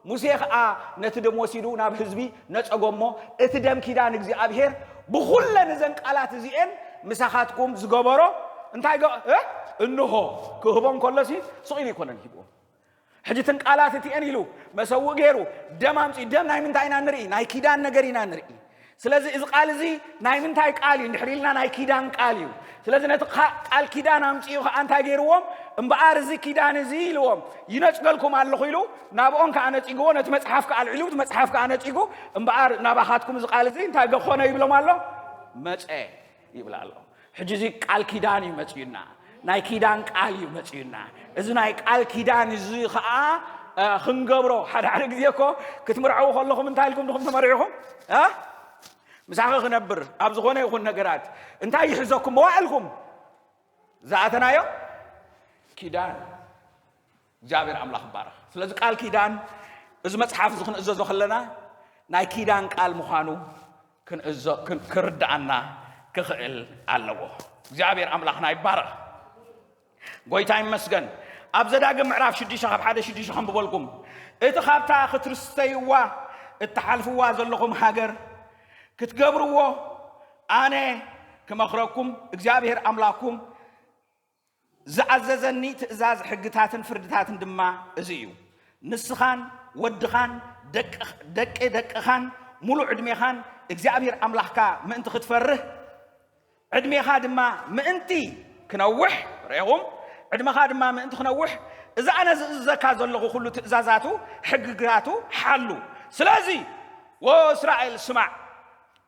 ሙሴ ከኣ ነቲ ደም ወሲዱ ናብ ህዝቢ ነጸጎ እሞ፣ እቲ ደም ኪዳን እግዚኣብሔር ብኹለን እዘን ቃላት እዚኤን ምሳኻትኩም ዝገበሮ እንታይ ገ- እ? እንሆ ክህቦም ከሎሲ ስቕ ኢሉ ኣይኮነን ሂብዎም። ሕጂ እተን ቃላት እቲኤን ኢሉ መሰውእ ገይሩ ደም ኣምፂ። ደም ናይ ምንታይ ኢና ንርኢ? ናይ ኪዳን ነገር ኢና ንርኢ። ስለዚ እዚ ቃል እዚ ናይ ምንታይ ቃል እዩ እንድሕር ኢልና ናይ ኪዳን ቃል እዩ። ስለዚ ነቲ ቃል ኪዳን ኣምፂኡ ከዓ እንታይ ገይርዎም? እምበኣር እዚ ኪዳን እዚ ኢልዎም ይነፅገልኩም ኣለኹ ኢሉ ናብኦም ከዓ ነፂግዎ። ነቲ መፅሓፍ ከዓ ኣልዒሉ እቲ መፅሓፍ ከዓ ነፂጉ እምበኣር ናባኻትኩም እዚ ቃል እዚ እንታይ ገኾነ ይብሎም ኣሎ? መፀ ይብል ኣሎ። ሕጂ እዚ ቃል ኪዳን እዩ መፅዩና። ናይ ኪዳን ቃል እዩ መፅዩና። እዚ ናይ ቃል ኪዳን እዚ ከዓ ክንገብሮ ሓደ ሓደ ግዜ እኮ ክትምርዐው ከለኹም እንታይ ኢልኩም ድኹም ተመሪዕኹም? ምሳኺ ክነብር ኣብ ዝኾነ ይኹን ነገራት እንታይ ይሕዘኩም መዋዕልኩም ዝኣተናዮ ኪዳን። እግዚኣብሔር ኣምላኽ ይባረኽ። ስለዚ ቃል ኪዳን እዚ መፅሓፍ እዚ ክንእዘዞ ከለና ናይ ኪዳን ቃል ምዃኑ ክንእዞ- ክን- ክርድኣና ክኽእል ኣለዎ። እግዚኣብሔር ኣምላኽና ይባረኽ። ጎይታ ይመስገን። ኣብ ዘዳግም ምዕራፍ ሽዱሽተ ካብ ሓደ ሽዱሽተ ከንብበልኩም። እቲ ካብታ ክትርስተይዋ እትሓልፍዋ ዘለኹም ሃገር ክትገብርዎ ኣነ ክመኽረኩም እግዚኣብሔር ኣምላኽኩም ዝኣዘዘኒ ትእዛዝ ሕግታትን ፍርድታትን ድማ እዚ እዩ። ንስኻን ወድኻን ደቂ ደቂ ደቅኻን ሙሉእ ዕድሜኻን እግዚኣብሔር ኣምላኽካ ምእንቲ ክትፈርህ ዕድሜኻ ድማ ምእንቲ ክነውሕ ርኢኹም ዕድመኻ ድማ ምእንቲ ክነውሕ እዚ ኣነ ዝእዝዘካ ዘለኹ ኩሉ ትእዛዛቱ ሕግጋቱ ሓሉ። ስለዚ ወእስራኤል ስማዕ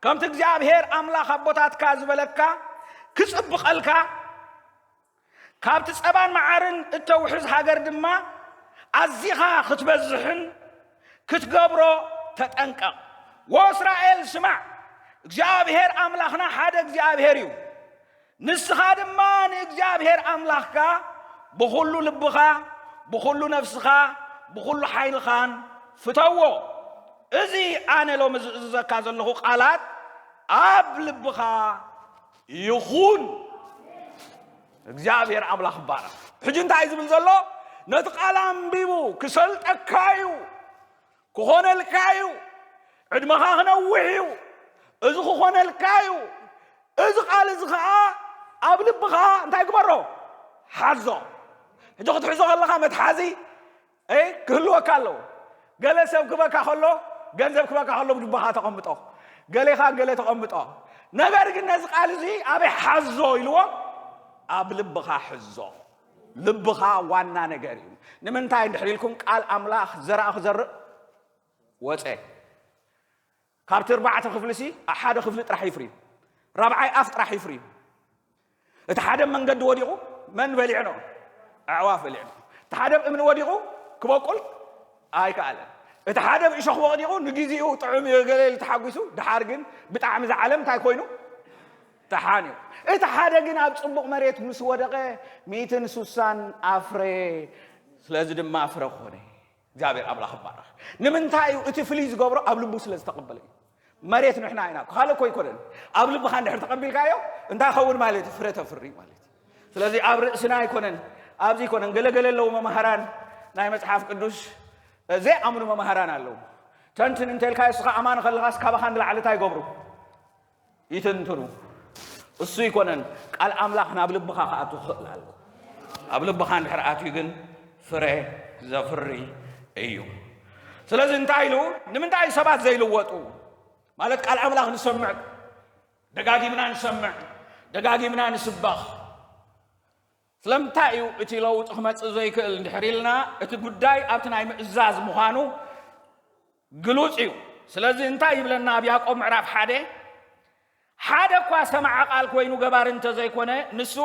ከምቲ እግዚኣብሔር ኣምላኽ ኣቦታትካ ዝበለካ ክጽብቐልካ ካብቲ ጸባን መዓርን እተውሕዝ ሃገር ድማ ኣዚኻ ክትበዝሕን ክትገብሮ ተጠንቀቕ። ወእስራኤል ስማዕ፣ እግዚኣብሔር ኣምላኽና ሓደ እግዚኣብሔር እዩ። ንስኻ ድማ ንእግዚኣብሔር ኣምላኽካ ብኹሉ ልብኻ፣ ብኹሉ ነፍስኻ፣ ብኹሉ ሓይልኻን ፍተዎ። እዚ ኣነ ሎሚ ዝእዝዘካ ዘለኹ ቃላት ኣብ ልብኻ ይኹን። እግዚኣብሔር ኣምላኽ ይባረኽ። ሕጂ እንታይ ዝብል ዘሎ? ነቲ ቃል ኣንቢቡ ክሰልጠካ እዩ፣ ክኾነልካ እዩ፣ ዕድመኻ ክነውሕ እዩ፣ እዚ ክኾነልካ እዩ። እዚ ቃል እዚ ኸዓ ኣብ ልብኻ እንታይ ግበሮ? ሓዞ። ሕጂ ክትሕዞ ከለኻ መትሓዚ እ ክህልወካ ኣለዎ። ገለ ሰብ ክበካ ከሎ ገንዘብ ክበካ ከሎ ብጅባኻ ተቐምጦ ገሌኻ ገለ ተቐምጦ። ነገር ግን ነዚ ቃል እዚ ኣበይ ሓዞ ኢልዎ? ኣብ ልብኻ ሕዞ። ልብኻ ዋና ነገር እዩ። ንምንታይ እንድሕር ኢልኩም ቃል ኣምላኽ ዘርኣ ክዘርእ ወፀ። ካብቲ ኣርባዕተ ክፍሊ ሲ ሓደ ክፍሊ ጥራሕ ይፍሪ። ራብዓይ ኣፍ ጥራሕ ይፍሪ። እቲ ሓደ መንገዲ ወዲቑ መን በሊዕኖ? ኣዕዋፍ በሊዕኖ። እቲ ሓደ እምኒ ወዲቑ ክበቁል ኣይከኣለን። እቲ ሓደ እሾኽ ወዲቑ ንግዜኡ ጥዑም እዩ ገለ ኢሉ ተሓጒሱ፣ ድሓር ግን ብጣዕሚ ዝዓለም እንታይ ኮይኑ? ተሓንዩ። እቲ ሓደ ግን ኣብ ጽቡቕ መሬት ምስ ወደቐ ሚእትን ስሳን ኣፍረ። ስለዚ ድማ ፍረ ኮነ። እግዚኣብሔር ኣምላኽ ይባረኽ። ንምንታይ እዩ እቲ ፍልይ ዝገብሮ? ኣብ ልቡ ስለ ዝተቐበለ እዩ። መሬት ንሕና ኢና፣ ካልእ እኮ ኣይኮነን። ኣብ ልብኻ እንድሕር ተቐቢልካዮ እንታይ ኸውን ማለት እዩ? ፍረ ተፍሪ ማለት እዩ። ስለዚ ኣብ ርእስና ኣይኮነን፣ ኣብዚ ኣይኮነን። ገለገለ ኣለዉ መማህራን ናይ መጽሓፍ ቅዱስ ዘይኣምኑ መማህራን ኣለዉ። ተንትን እንተልካ እስኻ ኣማን ከለኻስ ካባኻ ንላዕሊ እንታይ ይገብሩ? ይትንትኑ። እሱ ኣይኮነን፣ ቃል ኣምላኽ ናብ ልብኻ ክኣቱ ክኽእል ኣለዎ። ኣብ ልብኻ እንድሕር ኣትዩ ግን ፍረ ዘፍሪ እዩ። ስለዚ እንታይ ኢሉ? ንምንታይ ሰባት ዘይልወጡ? ማለት ቃል ኣምላኽ ንሰምዕ፣ ደጋጊምና ንሰምዕ፣ ደጋጊምና ንስበኽ። ስለምንታይ እዩ እቲ ለውጢ ክመጽእ ዘይክእል እንድሕር ኢልና፣ እቲ ጉዳይ ኣብቲ ናይ ምእዛዝ ምዃኑ ግሉጽ እዩ። ስለዚ እንታይ ይብለና ኣብ ያዕቆብ ምዕራፍ ሓደ? ሓደ እኳ ሰማዒ ቃል ኮይኑ ገባሪ እንተዘይኮነ፣ ንሱ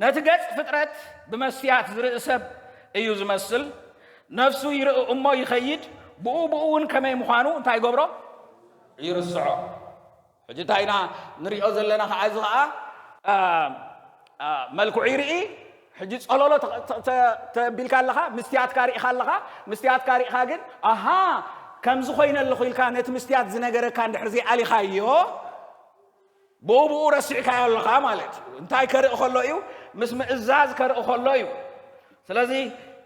ነቲ ገጽ ፍጥረት ብመስትያት ዝርኢ ሰብ እዩ ዝመስል። ነፍሱ ይርኢ እሞ ይኸይድ፣ ብኡ ብኡ እውን ከመይ ምዃኑ እንታይ ይገብሮ? ይርስዖ። ሕጂ እንታይ ኢና ንሪኦ ዘለና? ከዓ እዚ ከዓ፣ አ፣ አ፣ መልክዑ ይርኢ፣ ሕጂ ጸለሎ ተ- ተ- ተ- ተቢልካ ኣለኻ፣ ምስትያትካ ርኢኻ ኣለኻ። ምስትያትካ ርኢኻ ግን፣ ኣሃ፣ ከምዚ ኮይነ ኣለኹ ኢልካ ነቲ ምስትያት ዝነገረካ እንድሕር ዘይኣሊኻዮ፣ ብኡ ብኡ ረሲዕካዮ ኣለኻ ማለት እዩ። እንታይ ከርኢ ከሎ እዩ? ምስ ምእዛዝ ከርኢ ከሎ እዩ። ስለዚ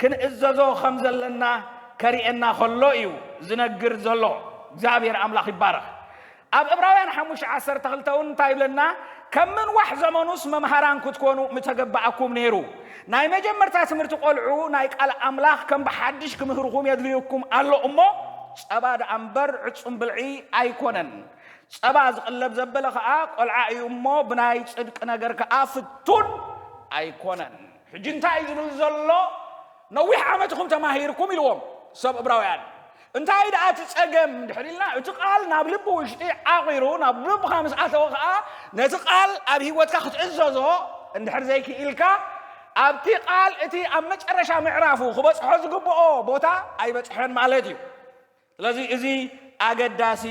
ክንእዘዞ ከም ዘለና ከርእየና ከሎ እዩ ዝነግር ዘሎ። እግዚኣብሔር ኣምላኽ ይባረኽ። ኣብ ዕብራውያን ሓሙሽተ ዓሰርተ ክልተ እውን እንታይ ይብለና? ከም ምንዋሕ ዘመኑስ መምሃራን ክትኮኑ ምተገባኣኩም ነይሩ። ናይ መጀመርታ ትምህርቲ ቆልዑ ናይ ቃል ኣምላኽ ከም ብሓድሽ ክምህርኹም የድልዩኩም ኣሎ እሞ፣ ጸባ ደኣ እምበር ዕጹም ብልዒ ኣይኮነን። ጸባ ዝቕለብ ዘበለ ኸኣ ቆልዓ እዩ እሞ፣ ብናይ ጽድቂ ነገር ከኣ ፍቱን ኣይኮነን። ሕጂ እንታይ እዩ ዝብል ዘሎ? ነዊሕ ዓመት ኢኹም ተማሂርኩም ኢልዎም ሰብ ዕብራውያን። እንታይ ደኣ እቲ ጸገም እንድሕር ኢልና፣ እቲ ቃል ናብ ልቢ ውሽጢ ዓቒሩ፣ ናብ ልብኻ ምስ ኣተወ ኸኣ፣ ነቲ ቃል ኣብ ህይወትካ ክትእዘዞ እንድሕር ዘይክኢልካ፣ ኣብቲ ቃል እቲ ኣብ መጨረሻ ምዕራፉ ክበጽሖ ዝግብኦ ቦታ ኣይበጽሐን ማለት እዩ። ስለዚ እዚ ኣገዳሲ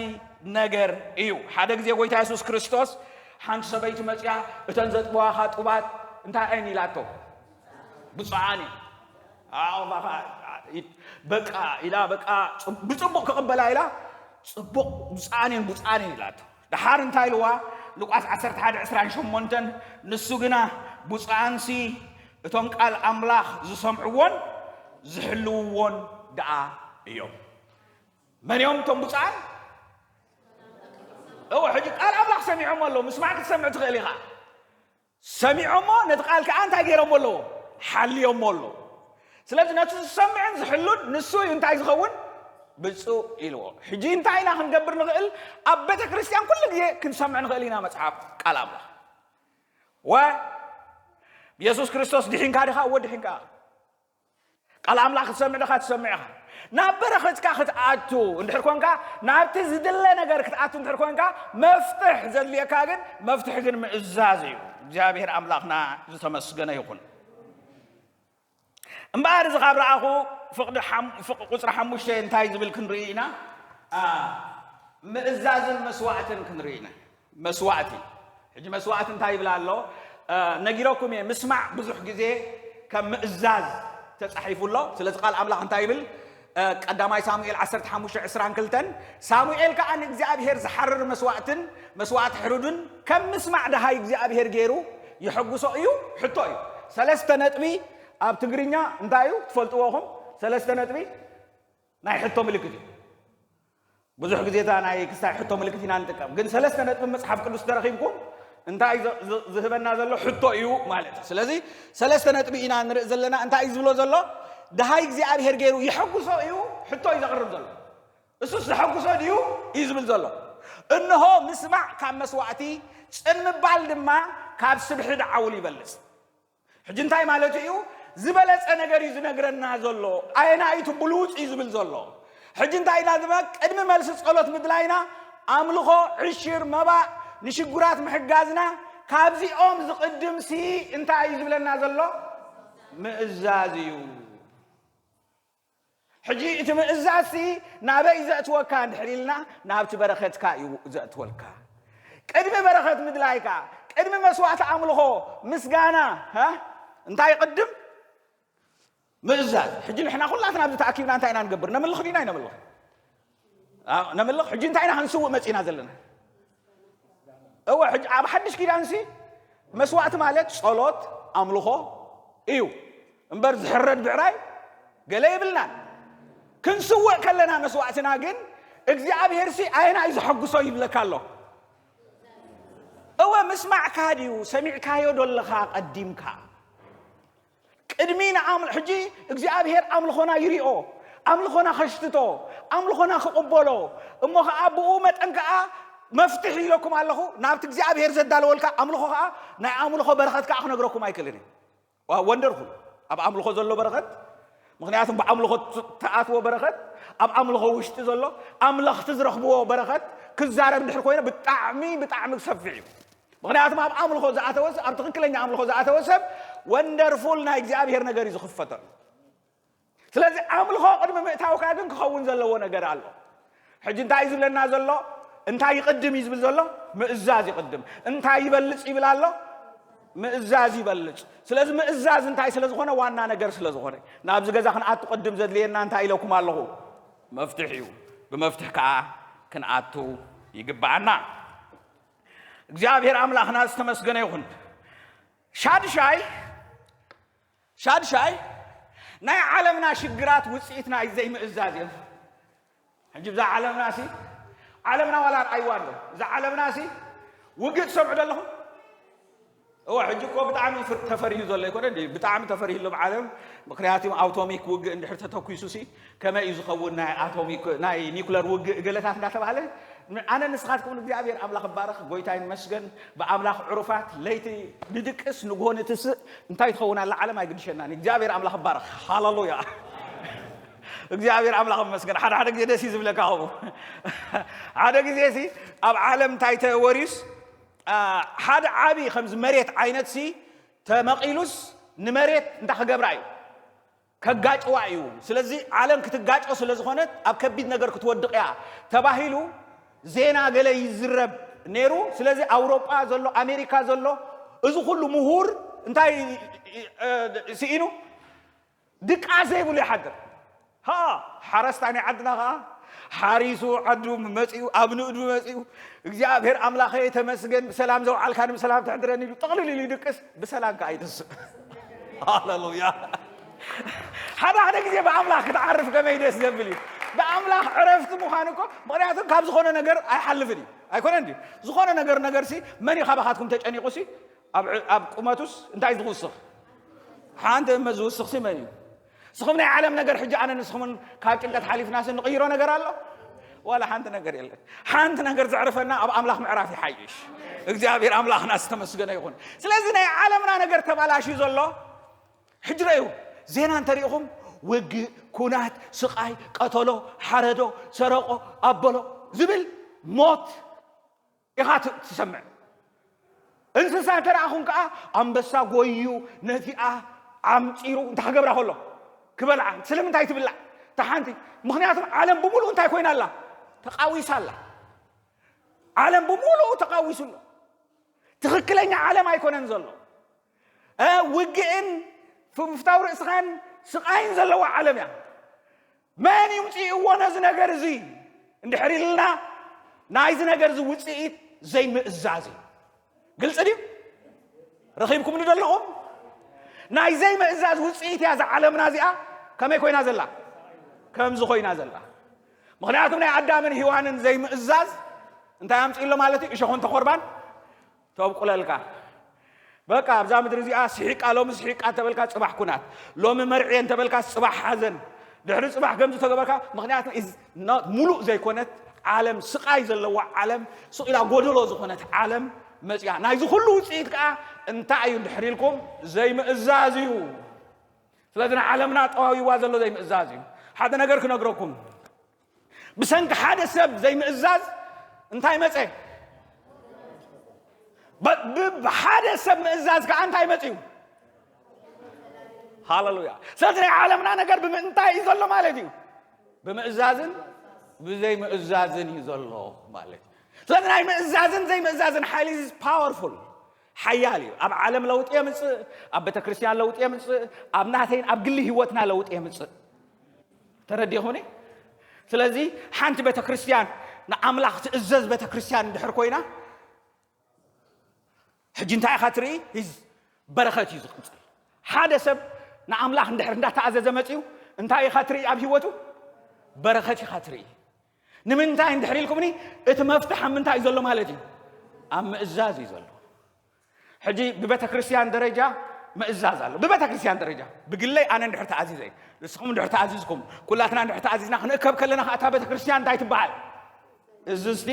ነገር እዩ። ሓደ ግዜ ጎይታ የሱስ ክርስቶስ፣ ሓንቲ ሰበይቲ መጽያ፣ እተን ዘጥበዋኻ ጡባት እንታይ እየን ኢላቶ? ብፁዓን እየን። ኣዎ፣ ባኻ፣ በቃ ኢላ፣ በቃ፣ ጽ- ብጽቡቕ ክቕበላ ኢላ፣ ጽቡቕ፣ ብፁዓን እየን፣ ብፁዓን እየን ኢላቶ። ደሓር እንታይ ኢልዋ? ሉቃስ ዓሰርተ ሓደ ዕስራን ሸሞንተን፣ ንሱ ግና፣ ብፁዓንሲ እቶም ቃል ኣምላኽ ዝሰምዕዎን ዝሕልውዎን ደኣ እዮም። መን እዮም እቶም ብፁዓን? እወ፣ ሕጂ ቃል ኣምላኽ ሰሚዖሞ ኣለዉ። ምስማዕ ክትሰምዕ ትኽእል ኢኻ። ሰሚዖሞ፣ ነቲ ቃል ከኣ እንታይ ገይሮሞ ኣለዉ? ሓልዮሞ ኣለዉ። ስለዚ ነቲ ዝሰምዕን ዝሕሉን ንሱ እዩ እንታይ ዝኸውን? ብፁዕ ኢልዎ። ሕጂ እንታይ ኢና ክንገብር ንኽእል? ኣብ ቤተ ክርስቲያን ኩሉ ግዜ ክንሰምዕ ንኽእል ኢና መጽሓፍ ቃል ኣምላኽ። ወ የሱስ ክርስቶስ ድሒንካ ዲኻ? እወ ድሒንካ። ቃል ኣምላኽ ክትሰምዕ ዲኻ? ትሰምዕ ኢኻ። ናብ በረኸትካ ክትኣቱ እንድሕር ኮንካ፣ ናብቲ ዝድለ ነገር ክትኣቱ እንድሕር ኮንካ፣ መፍትሕ ዘድልየካ ግን፣ መፍትሕ ግን ምእዛዝ እዩ። እግዚኣብሔር ኣምላኽና ዝተመስገነ ይኹን። እምበኣር እዚ ካብ ረኣኹ፣ ፍቕዲ ሓም- ፍቕ- ቁጽሪ ሓሙሽተ እንታይ ዝብል ክንርኢ ኢና? ኣ፣ ምእዛዝን መስዋዕትን ክንርኢ ኢና። መስዋዕቲ። ሕጂ መስዋዕቲ እንታይ ይብል ኣሎ? እ፣ ነጊረኩም እየ። ምስማዕ ብዙሕ ግዜ ከም ምእዛዝ ተጻሒፉ ኣሎ። ስለዚ ቃል ኣምላኽ እንታይ ይብል? እ፣ ቀዳማይ ሳሙኤል ዓሰርተ ሓሙሽተ ዕስራን ክልተን፣ ሳሙኤል ከኣ ንእግዚኣብሔር ዝሓርር መስዋዕትን መስዋዕቲ ሕሩድን ከም ምስማዕ ደሃይ እግዚኣብሔር ገይሩ የሐጉሶ እዩ፣ ሕቶ እዩ። ሰለስተ ነጥቢ ኣብ ትግርኛ እንታይ እዩ? ትፈልጥዎ ኢኹም። ሰለስተ ነጥቢ ናይ ሕቶ ምልክት እዩ። ብዙሕ ግዜ እታ ናይ ክስታይ ሕቶ ምልክት ኢና ንጥቀም፣ ግን ሰለስተ ነጥቢ መጽሓፍ ቅዱስ ተረኺብኩም እንታይ ዝ- ዝ- ዝህበና ዘሎ ሕቶ እዩ ማለት እዩ። ስለዚ ሰለስተ ነጥቢ ኢና ንርኢ ዘለና። እንታይ እዩ ዝብሎ ዘሎ? ደሃይ እግዚኣብሔር ገይሩ የሐጉሶ እዩ፣ ሕቶ እዩ ዘቕርብ ዘሎ። እሱስ ዘሐጉሶ ድዩ እዩ ዝብል ዘሎ? እንሆ ምስማዕ ካብ መስዋዕቲ፣ ጽን ምባል ድማ ካብ ስብሒ ደዓውል ይበልጽ። ሕጂ እንታይ ማለቱ እዩ? ዝበለጸ ነገር እዩ ዝነግረና ዘሎ። ኣየናይ እቲ ብሉጽ እዩ ዝብል ዘሎ። ሕጂ እንታይ ኢና ዝመ- ቅድሚ መልሲ ጸሎት ምድላይና፣ ኣምልኾ፣ ዕሽር፣ መባእ፣ ንሽጉራት ምሕጋዝና፣ ካብዚኦም ዝቕድም ሲ እንታይ እዩ ዝብለና ዘሎ? ምእዛዝ እዩ። ሕጂ እቲ ምእዛዝሲ ናበይ ዘእትወካ እንድሕር ኢልና፣ ናብቲ በረኸትካ እዩ ዘእትወልካ። ቅድሚ በረኸት ምድላይካ፣ ቅድሚ መስዋዕቲ ኣምልኾ፣ ምስጋና፣ ሃ? እንታይ ይቕድም? ምእዛዝ። ሕጂ ንሕና ኩላትና ኣብዚ ተኣኪብና እንታይ ኢና ንገብር? ነምልኽ ዲና ኣይነምልኽ? ኣዎ፣ ነምልኽ። ሕጂ እንታይ ኢና ክንስውእ መጺና ዘለና? እወ፣ ሕጂ ኣብ ሓድሽ ኪዳንሲ መስዋዕቲ ማለት ጸሎት፣ ኣምልኾ እዩ እምበር ዝሕረድ ብዕራይ ገለ የብልናን። ክንስውእ ከለና መስዋዕትና ግን እግዚኣብሔርሲ ኣየና እዩ ዘሐጉሶ ይብለካ ኣሎ። እወ፣ ምስማዕካ ድዩ? ሰሚዕካዮ ዶ ኣለኻ ቀዲምካ? ቅድሚ ንኣም- ሕጂ እግዚኣብሔር ኣምልኾና ይሪኦ፣ ኣምልኾና ከሽትቶ፣ ኣምልኾና ክቕበሎ፣ እሞ ኸዓ ብኡ መጠን ከዓ መፍትሒ ኢለኩም ኣለኹ። ናብቲ እግዚኣብሔር ዘዳለወልካ ኣምልኾ ኸዓ ናይ ኣምልኾ በረኸት ከዓ ክነግረኩም ኣይክእልን እየ። ዋ- ወንደርፉል ኣብ ኣምልኾ ዘሎ በረኸት። ምኽንያቱም ብኣምልኾ ት- ትኣትዎ በረኸት፣ ኣብ ኣምልኾ ውሽጢ ዘሎ ኣምለኽቲ ዝረኽብዎ በረኸት ክዛረብ እንድሕር ኮይነ ብጣዕሚ ብጣዕሚ ሰፊሕ እዩ። ምኽንያቱም ኣብ ኣምልኾ ዝኣተወ ሰብ፣ ኣብ ትኽክለኛ ኣምልኾ ዝኣተወ ሰብ ወንደርፉል ናይ እግዚኣብሔር ነገር እዩ ዝኽፈተሉ። ስለዚ ኣምልኾ ቅድሚ ምእታውካ ግን ክኸውን ዘለዎ ነገር ኣሎ። ሕጂ እንታይ እዩ ዝብለና ዘሎ? እንታይ ይቕድም እዩ ዝብል ዘሎ? ምእዛዝ ይቕድም። እንታይ ይበልጽ ይብል ኣሎ? ምእዛዝ ይበልጽ። ስለዚ ምእዛዝ እንታይ ስለ ዝኾነ? ዋና ነገር ስለ ዝኾነ። ናብዚ ገዛ ክንኣቱ ቅድም ዘድልየና እንታይ ኢለኩም ኣለኹ? መፍትሕ እዩ። ብመፍትሕ ከዓ ክንኣቱ ይግብኣና። እግዚኣብሔር ኣምላኽና ዝተመስገነ ይኹን። ሻድሻይ ሻድሻይ ናይ ዓለምና ሽግራት ውፅኢት ናይ ዘይምእዛዝ እዮም። ሕጂ ብዛ ዓለምና ሲ ዓለምና ዋላ ርኣይዋ ኣሎ። እዛ ዓለምና ሲ ውግእ ትሰምዑ ዶ ኣለኹም? እወ፣ ሕጂ እኮ ብጣዕሚ ፍር- ተፈሪሁ ዘሎ ኣይኮነ እንዲ ብጣዕሚ ተፈሪሁ ኣሎ ዓለም። ምክንያቱ ኣውቶሚክ ውግእ እንድሕር ተተኩሱ ሲ ከመይ እዩ ዝኸውን? ናይ ኣቶሚክ ናይ ኒኩለር ውግእ ገለታት እንዳተባሃለ ኣነ ንስኻትኩም እግዚኣብሔር ኣምላኽ ባረኽ። ጎይታ ይመስገን። ብኣምላኽ ዕሩፋት ለይቲ ንድቅስ ንግሆ ንትስእ እንታይ ትኸውን ኣላ ዓለም ኣይግድሸናን። እግዚኣብሔር ኣምላኽ ባረኽ። ሃሌሉያ። እግዚኣብሔር ኣምላኽ ይመስገን። ሓደ ሓደ ግዜ ደስ እዩ ዝብለካ ከምኡ። ሓደ ግዜ ሲ ኣብ ዓለም እንታይ ተወሪስ ሓደ ዓቢ ከምዚ መሬት ዓይነት ሲ ተመቒሉስ ንመሬት እንታይ ክገብራ እዩ? ከጋጭዋ እዩ። ስለዚ ዓለም ክትጋጮ ስለ ዝኾነት ኣብ ከቢድ ነገር ክትወድቕ እያ ተባሂሉ ዜና ገለ ይዝረብ ነይሩ። ስለዚ ኣውሮጳ ዘሎ ኣሜሪካ ዘሎ እዚ ኩሉ ምሁር እንታይ ስኢኑ ድቃስ ዘይብሉ ይሓድር። ሃ ሓረስታይ ናይ ዓድና ከዓ ሓሪሱ ዓዱ መፂኡ ኣብ ንእዱ መፂኡ እግዚኣብሔር ኣምላኸ ተመስገን ብሰላም ዘውዓልካኒ ብሰላም ተሕድረኒ ኢሉ ጥቕልል ኢሉ ይድቅስ ብሰላም ከዓ ይትስእ። ሃሌሉያ። ሓደ ሓደ ግዜ ብኣምላኽ ክትዓርፍ ከመይ ደስ ዘብል እዩ። ብኣምላኽ ዕረፍቲ ምዃን እኮ ምክንያቱ ካብ ዝኾነ ነገር ኣይሓልፍን እዩ ኣይኮነ እ ዝኾነ ነገር ነገር ሲ መን እዩ ካባኻትኩም ተጨኒቑ ሲ ኣብ ቁመቱስ እንታይ ዝውስኽ ሓንቲ እመ ዝውስኽ ሲ መን እዩ? ንስኹም ናይ ዓለም ነገር ሕጂ ኣነ ንስኹምን ካብ ጭንቀት ሓሊፍናስ እንቕይሮ ነገር ኣሎ? ዋላ ሓንቲ ነገር የለን። ሓንቲ ነገር ዘዕርፈና ኣብ ኣምላኽ ምዕራፍ ይሓይሽ። እግዚኣብሔር ኣምላኽና ዝተመስገነ ይኹን። ስለዚ ናይ ዓለምና ነገር ተባላሽዩ ዘሎ ሕጂ ረዩ ዜና እንተሪኢኹም ውግእ፣ ኩናት፣ ስቓይ፣ ቀተሎ፣ ሓረዶ፣ ሰረቆ፣ ኣበሎ ዝብል ሞት ኢኻ ትሰምዕ። እንስሳ እንተ ደኣ ኹን ከኣ ኣንበሳ ጎዩ ነቲኣ ዓምፂሩ እንታይ ክገብራ ከሎ ክበልዓ። ስለምንታይ ትብላዕ? እታ ሓንቲ ምክንያቱም ዓለም ብምሉኡ እንታይ ኮይና ኣላ? ተቃዊሳ ኣላ። ዓለም ብምሉኡ ተቃዊሱ ኣሎ። ትኽክለኛ ዓለም ኣይኮነን ዘሎ። ውግእን ፍታው ርእስኻን ስቃይን ዘለዋ ዓለም እያ። መን ይምፅእዎ ነዚ ነገር እዚ እንድሕር ኢልና ናይዚ ነገር እዚ ውፅኢት ዘይምእዛዝ እዩ። ግልፂ ድዩ? ረኺብኩም ዶ ኣለኹም? ናይ ዘይምእዛዝ ውፅኢት እያ እዛ ዓለምና እዚኣ ከመይ ኮይና ዘላ? ከምዚ ኮይና ዘላ። ምክንያቱም ናይ ኣዳምን ሂዋንን ዘይምእዛዝ እንታይ ኣምፅእሎ ማለት እዩ? እሾኹን ተኾርባን ተብቁለልካ። በቃ ኣብዛ ምድሪ እዚኣ ስሒቃ ሎሚ ስሒቃ እንተበልካ ፅባሕ ኩናት፣ ሎሚ መርዕየ እንተበልካ ፅባሕ ሓዘን፣ ድሕሪ ፅባሕ ከምዚ ተገበርካ። ምክንያቱ ሙሉእ ዘይኮነት ዓለም ስቃይ ዘለዋ ዓለም ስቕ ኢላ ጎደሎ ዝኾነት ዓለም መፅያ። ናይዚ ኩሉ ውፅኢት ከዓ እንታይ እዩ እንድሕር ኢልኩም ዘይምእዛዝ እዩ። ስለዚ ንዓለምና ጠዋዊዋ ዘሎ ዘይምእዛዝ እዩ። ሓደ ነገር ክነግረኩም ብሰንኪ ሓደ ሰብ ዘይምእዛዝ እንታይ መፀ? ብሓደ ሰብ ምእዛዝ ከዓ እንታይ መፅዩ? ሃለሉያ። ስለዚ ናይ ዓለምና ነገር ብምእንታይ እዩ ዘሎ ማለት እዩ? ብምእዛዝን ብዘይምእዛዝን እዩ ዘሎ ማለት እዩ። ስለዚ ናይ ምእዛዝን ዘይምእዛዝን ሓይሊ ፓወርፉል ሓያል እዩ። ኣብ ዓለም ለውጢ የምፅእ፣ ኣብ ቤተክርስትያን ለውጢ የምፅእ፣ ኣብ ናተይን ኣብ ግሊ ህይወትና ለውጢ የምፅእ። ተረዲኹኒ? ስለዚ ሓንቲ ቤተክርስትያን ንኣምላኽ ትእዘዝ ቤተክርስትያን እንድሕር ኮይና ሕጂ እንታይ ኢኻ ትርኢ? ሂዝ በረኸት እዩ ዝቕፅል። ሓደ ሰብ ንኣምላኽ እንድሕር እንዳተኣዘዘ መፅዩ እንታይ ኢኻ ትርኢ ኣብ ህይወቱ? በረኸት ኢኻ ትርኢ። ንምንታይ እንድሕር ኢልኩምኒ እቲ መፍትሕ ኣብ ምንታይ እዩ ዘሎ ማለት እዩ? ኣብ ምእዛዝ እዩ ዘሎ። ሕጂ ብቤተ ክርስቲያን ደረጃ ምእዛዝ ኣሎ። ብቤተ ክርስቲያን ደረጃ ብግለይ ኣነ እንድሕር ተኣዚዘ እዩ። ንስኹም እንድሕር ተኣዚዝኩም ኩላትና እንድሕር ተኣዚዝና ክንእከብ ከለና ከዓ እታ ቤተ ክርስቲያን እንታይ ትበሃል? እዝዝቲ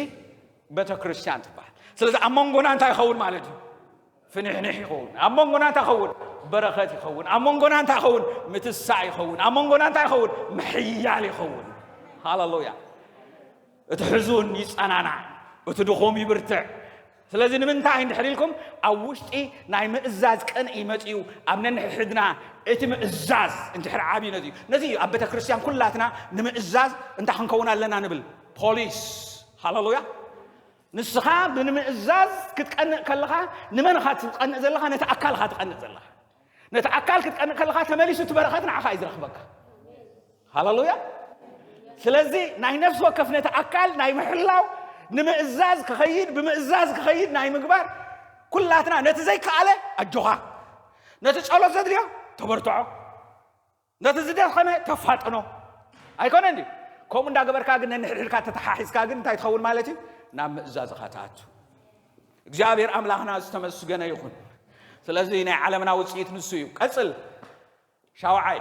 ቤተ ክርስቲያን ትበሃል። ስለዚ ኣብ መንጎና እንታይ ይኸውን ማለት እዩ? ፍንሕንሕ ይኸውን። ኣብ መንጎና እንታይ ይኸውን? በረኸት ይኸውን። ኣብ መንጎና እንታይ ይኸውን? ምትሳእ ይኸውን። ኣብ መንጎና እንታይ ይኸውን? ምሕያል ይኸውን። ሃሌሉያ። እቲ ሕዙን ይጸናናዕ፣ እቲ ድኹም ይብርትዕ። ስለዚ ንምንታይ እንድሕር ኢልኩም ኣብ ውሽጢ ናይ ምእዛዝ ቅንኢ መጺኡ ኣብ ነንሕድሕድና እቲ ምእዛዝ እንድሕር ዓብዩ ነዚ እዩ። ነዚ እዩ ኣብ ቤተ ክርስቲያን ኩላትና ንምእዛዝ እንታይ ክንከውን ኣለና ንብል? ፖሊስ። ሃሌሉያ። ንስኻ ብምእዛዝ ክትቀንእ ከለኻ፣ ንመን ኢኻ ትቀንእ ዘለኻ? ነቲ ኣካል ኢኻ ትቀንእ ዘለኻ። ነቲ ኣካል ክትቀንእ ከለኻ፣ ተመሊሱ እቲ በረኸት ንዓኻ እዩ ዝረኽበካ። ሃሌሉያ። ስለዚ ናይ ነፍሲ ወከፍ ነቲ ኣካል ናይ ምሕላው፣ ንምእዛዝ ክኸይድ፣ ብምእዛዝ ክኸይድ ናይ ምግባር፣ ኩላትና ነቲ ዘይከኣለ ኣጆኻ፣ ነቲ ጸሎት ዘድልዮ ተበርትዖ፣ ነቲ ዝደኸመ ተፋጥኖ። ኣይኮነን ድዩ? ከምኡ እንዳገበርካ ግን፣ ነንሕድሕድካ ተተሓሒዝካ ግን እንታይ ትኸውን ማለት እዩ? ናብ ምእዛዝ ኢኻ ትኣቱ። እግዚኣብሔር ኣምላኽና ዝተመስገነ ይኹን። ስለዚ ናይ ዓለምና ውፅኢት ንሱ እዩ። ቀፅል። ሻውዓይ፣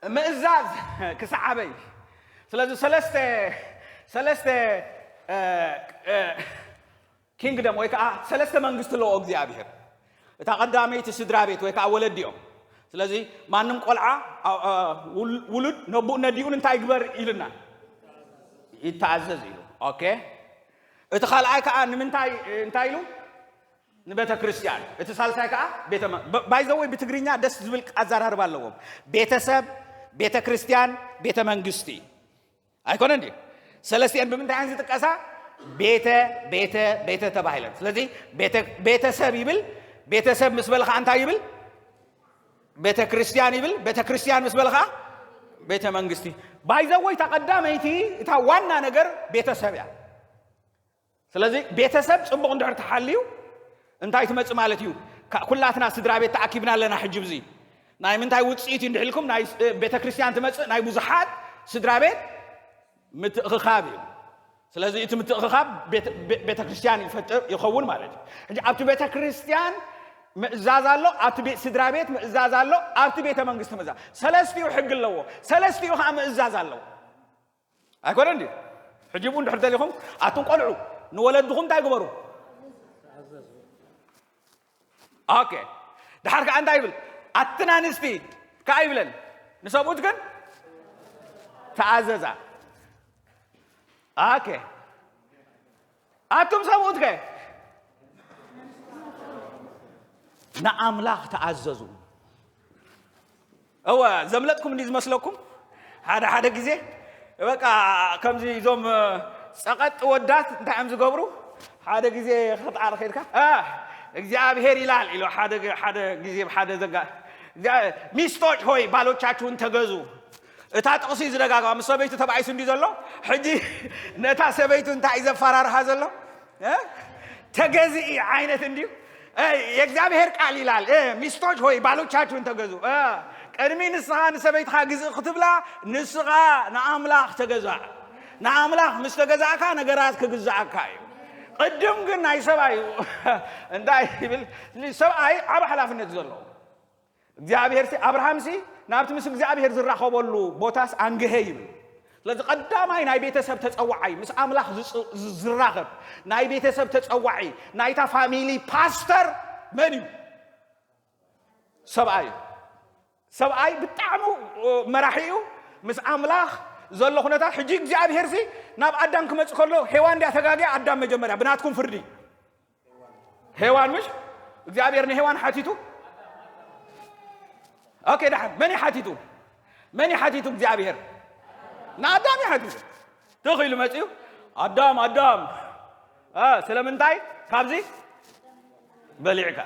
ምእዛዝ ክሳዓበይ። ስለዚ ሰለስተ ሰለስተ እ፣ እ፣ ኪንግደም ወይ ከዓ ሰለስተ መንግስቲ ኣለዎ እግዚኣብሔር። እታ ቀዳመይቲ ስድራ ቤት ወይ ከዓ ወለዲ እዮም። ስለዚ ማንም ቆልዓ፣ ኣ፣ ኣ፣ ውል-፣ ውሉድ ነቡኡ ነዲኡን እንታይ ይግበር ኢሉና? ይተኣዘዝ ኢሉ። ኦኬ። እቲ ካልኣይ ከዓ ንምንታይ፣ እንታይ ኢሉ? ንቤተ ክርስቲያን። እቲ ሳልሳይ ከዓ ቤተ መ-፣ ብ-፣ ባይዘወይ ብትግርኛ ደስ ዝብል ኣዘራርባ ኣለዎም። ቤተሰብ፣ ቤተ ክርስቲያን፣ ቤተ መንግስቲ። ኣይኮነን ድዩ? ሰለስቲአን ብምንታይ እየን ዝጥቀሳ? ቤተ፣ ቤተ፣ ቤተ ተባሂለን። ስለዚ ቤተ፣ ቤተሰብ ይብል። ቤተሰብ ምስ በለ ከዓ እንታይ ይብል? ቤተ ክርስቲያን ይብል። ቤተ ክርስቲያን ምስ በለ ከዓ ቤተ መንግስቲ። ባይዘወይ እታ ቀዳመይቲ፣ እታ ዋና ነገር ቤተሰብ እያ። ስለዚ ቤተሰብ ጽቡቕ እንድሕር ተሓልዩ እንታይ ትመጽእ ማለት እዩ? ካ-፣ ኩላትና ስድራ ቤት ተኣኪብና ኣለና። ሕጂ ብዚ ናይ ምንታይ ውጽኢት እዩ እንድሕልኩም? ናይ ስ-፣ ቤተ ክርስቲያን ትመጽእ፣ ናይ ብዙሓት ስድራ ቤት ምትእኽኻብ እዩ። ስለዚ እቲ ምትእኽኻብ ቤተ፣ ቤ-፣ ቤተ ክርስቲያን ይፈጥር ይኸውን ማለት እዩ። ሕጂ ኣብቲ ቤተ ክርስቲያን ምእዛዝ ኣሎ፣ ኣብቲ ቤት ስድራ ቤት ምእዛዝ ኣሎ፣ ኣብቲ ቤተ መንግስቲ ምእዛዝ። ሰለስቲኡ ሕጊ ኣለዎ፣ ሰለስቲኡ ከዓ ምእዛዝ ኣለዎ። ኣይኮነን ድዩ? ሕጂ ብኡ እንድሕር ደሊኹም፣ ኣቱም ቆልዑ ንወለድኹም እንታይ ግበሩ? ኦኬ። ድሓር ከኣ እንታይ ይብል? ኣትን ኣንስቲ ከኣ ይብለን፣ ንሰብኡት ግን ተኣዘዛ። ኦኬ። ኣቱም ሰብኡት ከ? ንኣምላኽ ተኣዘዙ። እወ፣ ዘምለጥኩም እንዲ ዝመስለኩም፣ ሓደ ሓደ ግዜ በቃ ከምዚ እዞም፣ እ፣ ጸቐጥ ወዳት እንታይ እዮም ዝገብሩ? ሓደ ግዜ ክትዓር ኸይድካ፣ "እ፣ እግዚኣብሔር ይላል" ኢሉ ሓደ ግ-፣ ሓደ ግዜ ሓደ ዘጋ-፣ "እግዚአ-፣ ሚስቶች ሆይ ባሎቻችሁን ተገዙ።" እታ ጥቕሲ ዝደጋግማ ምስ ሰበይቱ ተባኢሱ እንዲ ዘሎ፣ ሕጂ ነታ ሰበይቱ እንታይ እዩ ዘፈራርሃ ዘሎ? እ? ተገዝኢ ዓይነት እንዲዩ። እ፣ የእግዚኣብሔር ቃል ይላል፣ እ፣ "ሚስቶች ሆይ ባሎቻችሁን ተገዙ።" እ፣ ቅድሚ ንስኻ ንሰበይትኻ ግዝእ ክትብላ፣ ንስኻ ንኣምላኽ ተገዛእ። ንኣምላኽ ምስ ተገዛእካ ነገራት ክግዛእካ እዩ። ቅድም ግን ናይ ሰብኣይ እዩ። እንታይ ይብል? ሰብኣይ ዓቢ ሓላፍነት እዩ ዘለዎ። እግዚኣብሔር ሲ፣ ኣብርሃም ሲ ናብቲ ምስ እግዚኣብሔር ዝራኸበሉ ቦታስ ኣንግሀ ይብል። ስለዚ ቀዳማይ ናይ ቤተሰብ ተጸዋዓይ፣ ምስ ኣምላኽ ዝጽ-፣ ዝ-፣ ዝራኸብ ናይ ቤተሰብ ተጸዋዒ፣ ናይታ ፋሚሊ ፓስተር መን እዩ? ሰብኣይ እዩ። ሰብኣይ ብጣዕሚ፣ እ፣ መራሒ እዩ። ምስ ኣምላኽ ዘሎ ኩነታት፣ ሕጂ እግዚኣብሔር ሲ ናብ ኣዳም ክመጽእ ከሎ ሄዋን ድያ ተጋግያ? ኣዳም መጀመርያ ብናትኩም ፍርዲ። ሄዋን ምሽ? እግዚኣብሔር ንሄዋን ሓቲቱ? ኦኬ፣ ደሓን። መን እዩ ሓቲቱ? መን እዩ ሓቲቱ እግዚኣብሔር? ንኣዳም እዩ ሓቲቱ። ትኽ ኢሉ መጺኡ፣ "ኣዳም፣ ኣዳም፣ እ፣ ስለምንታይ ካብዚ በሊዕካ?"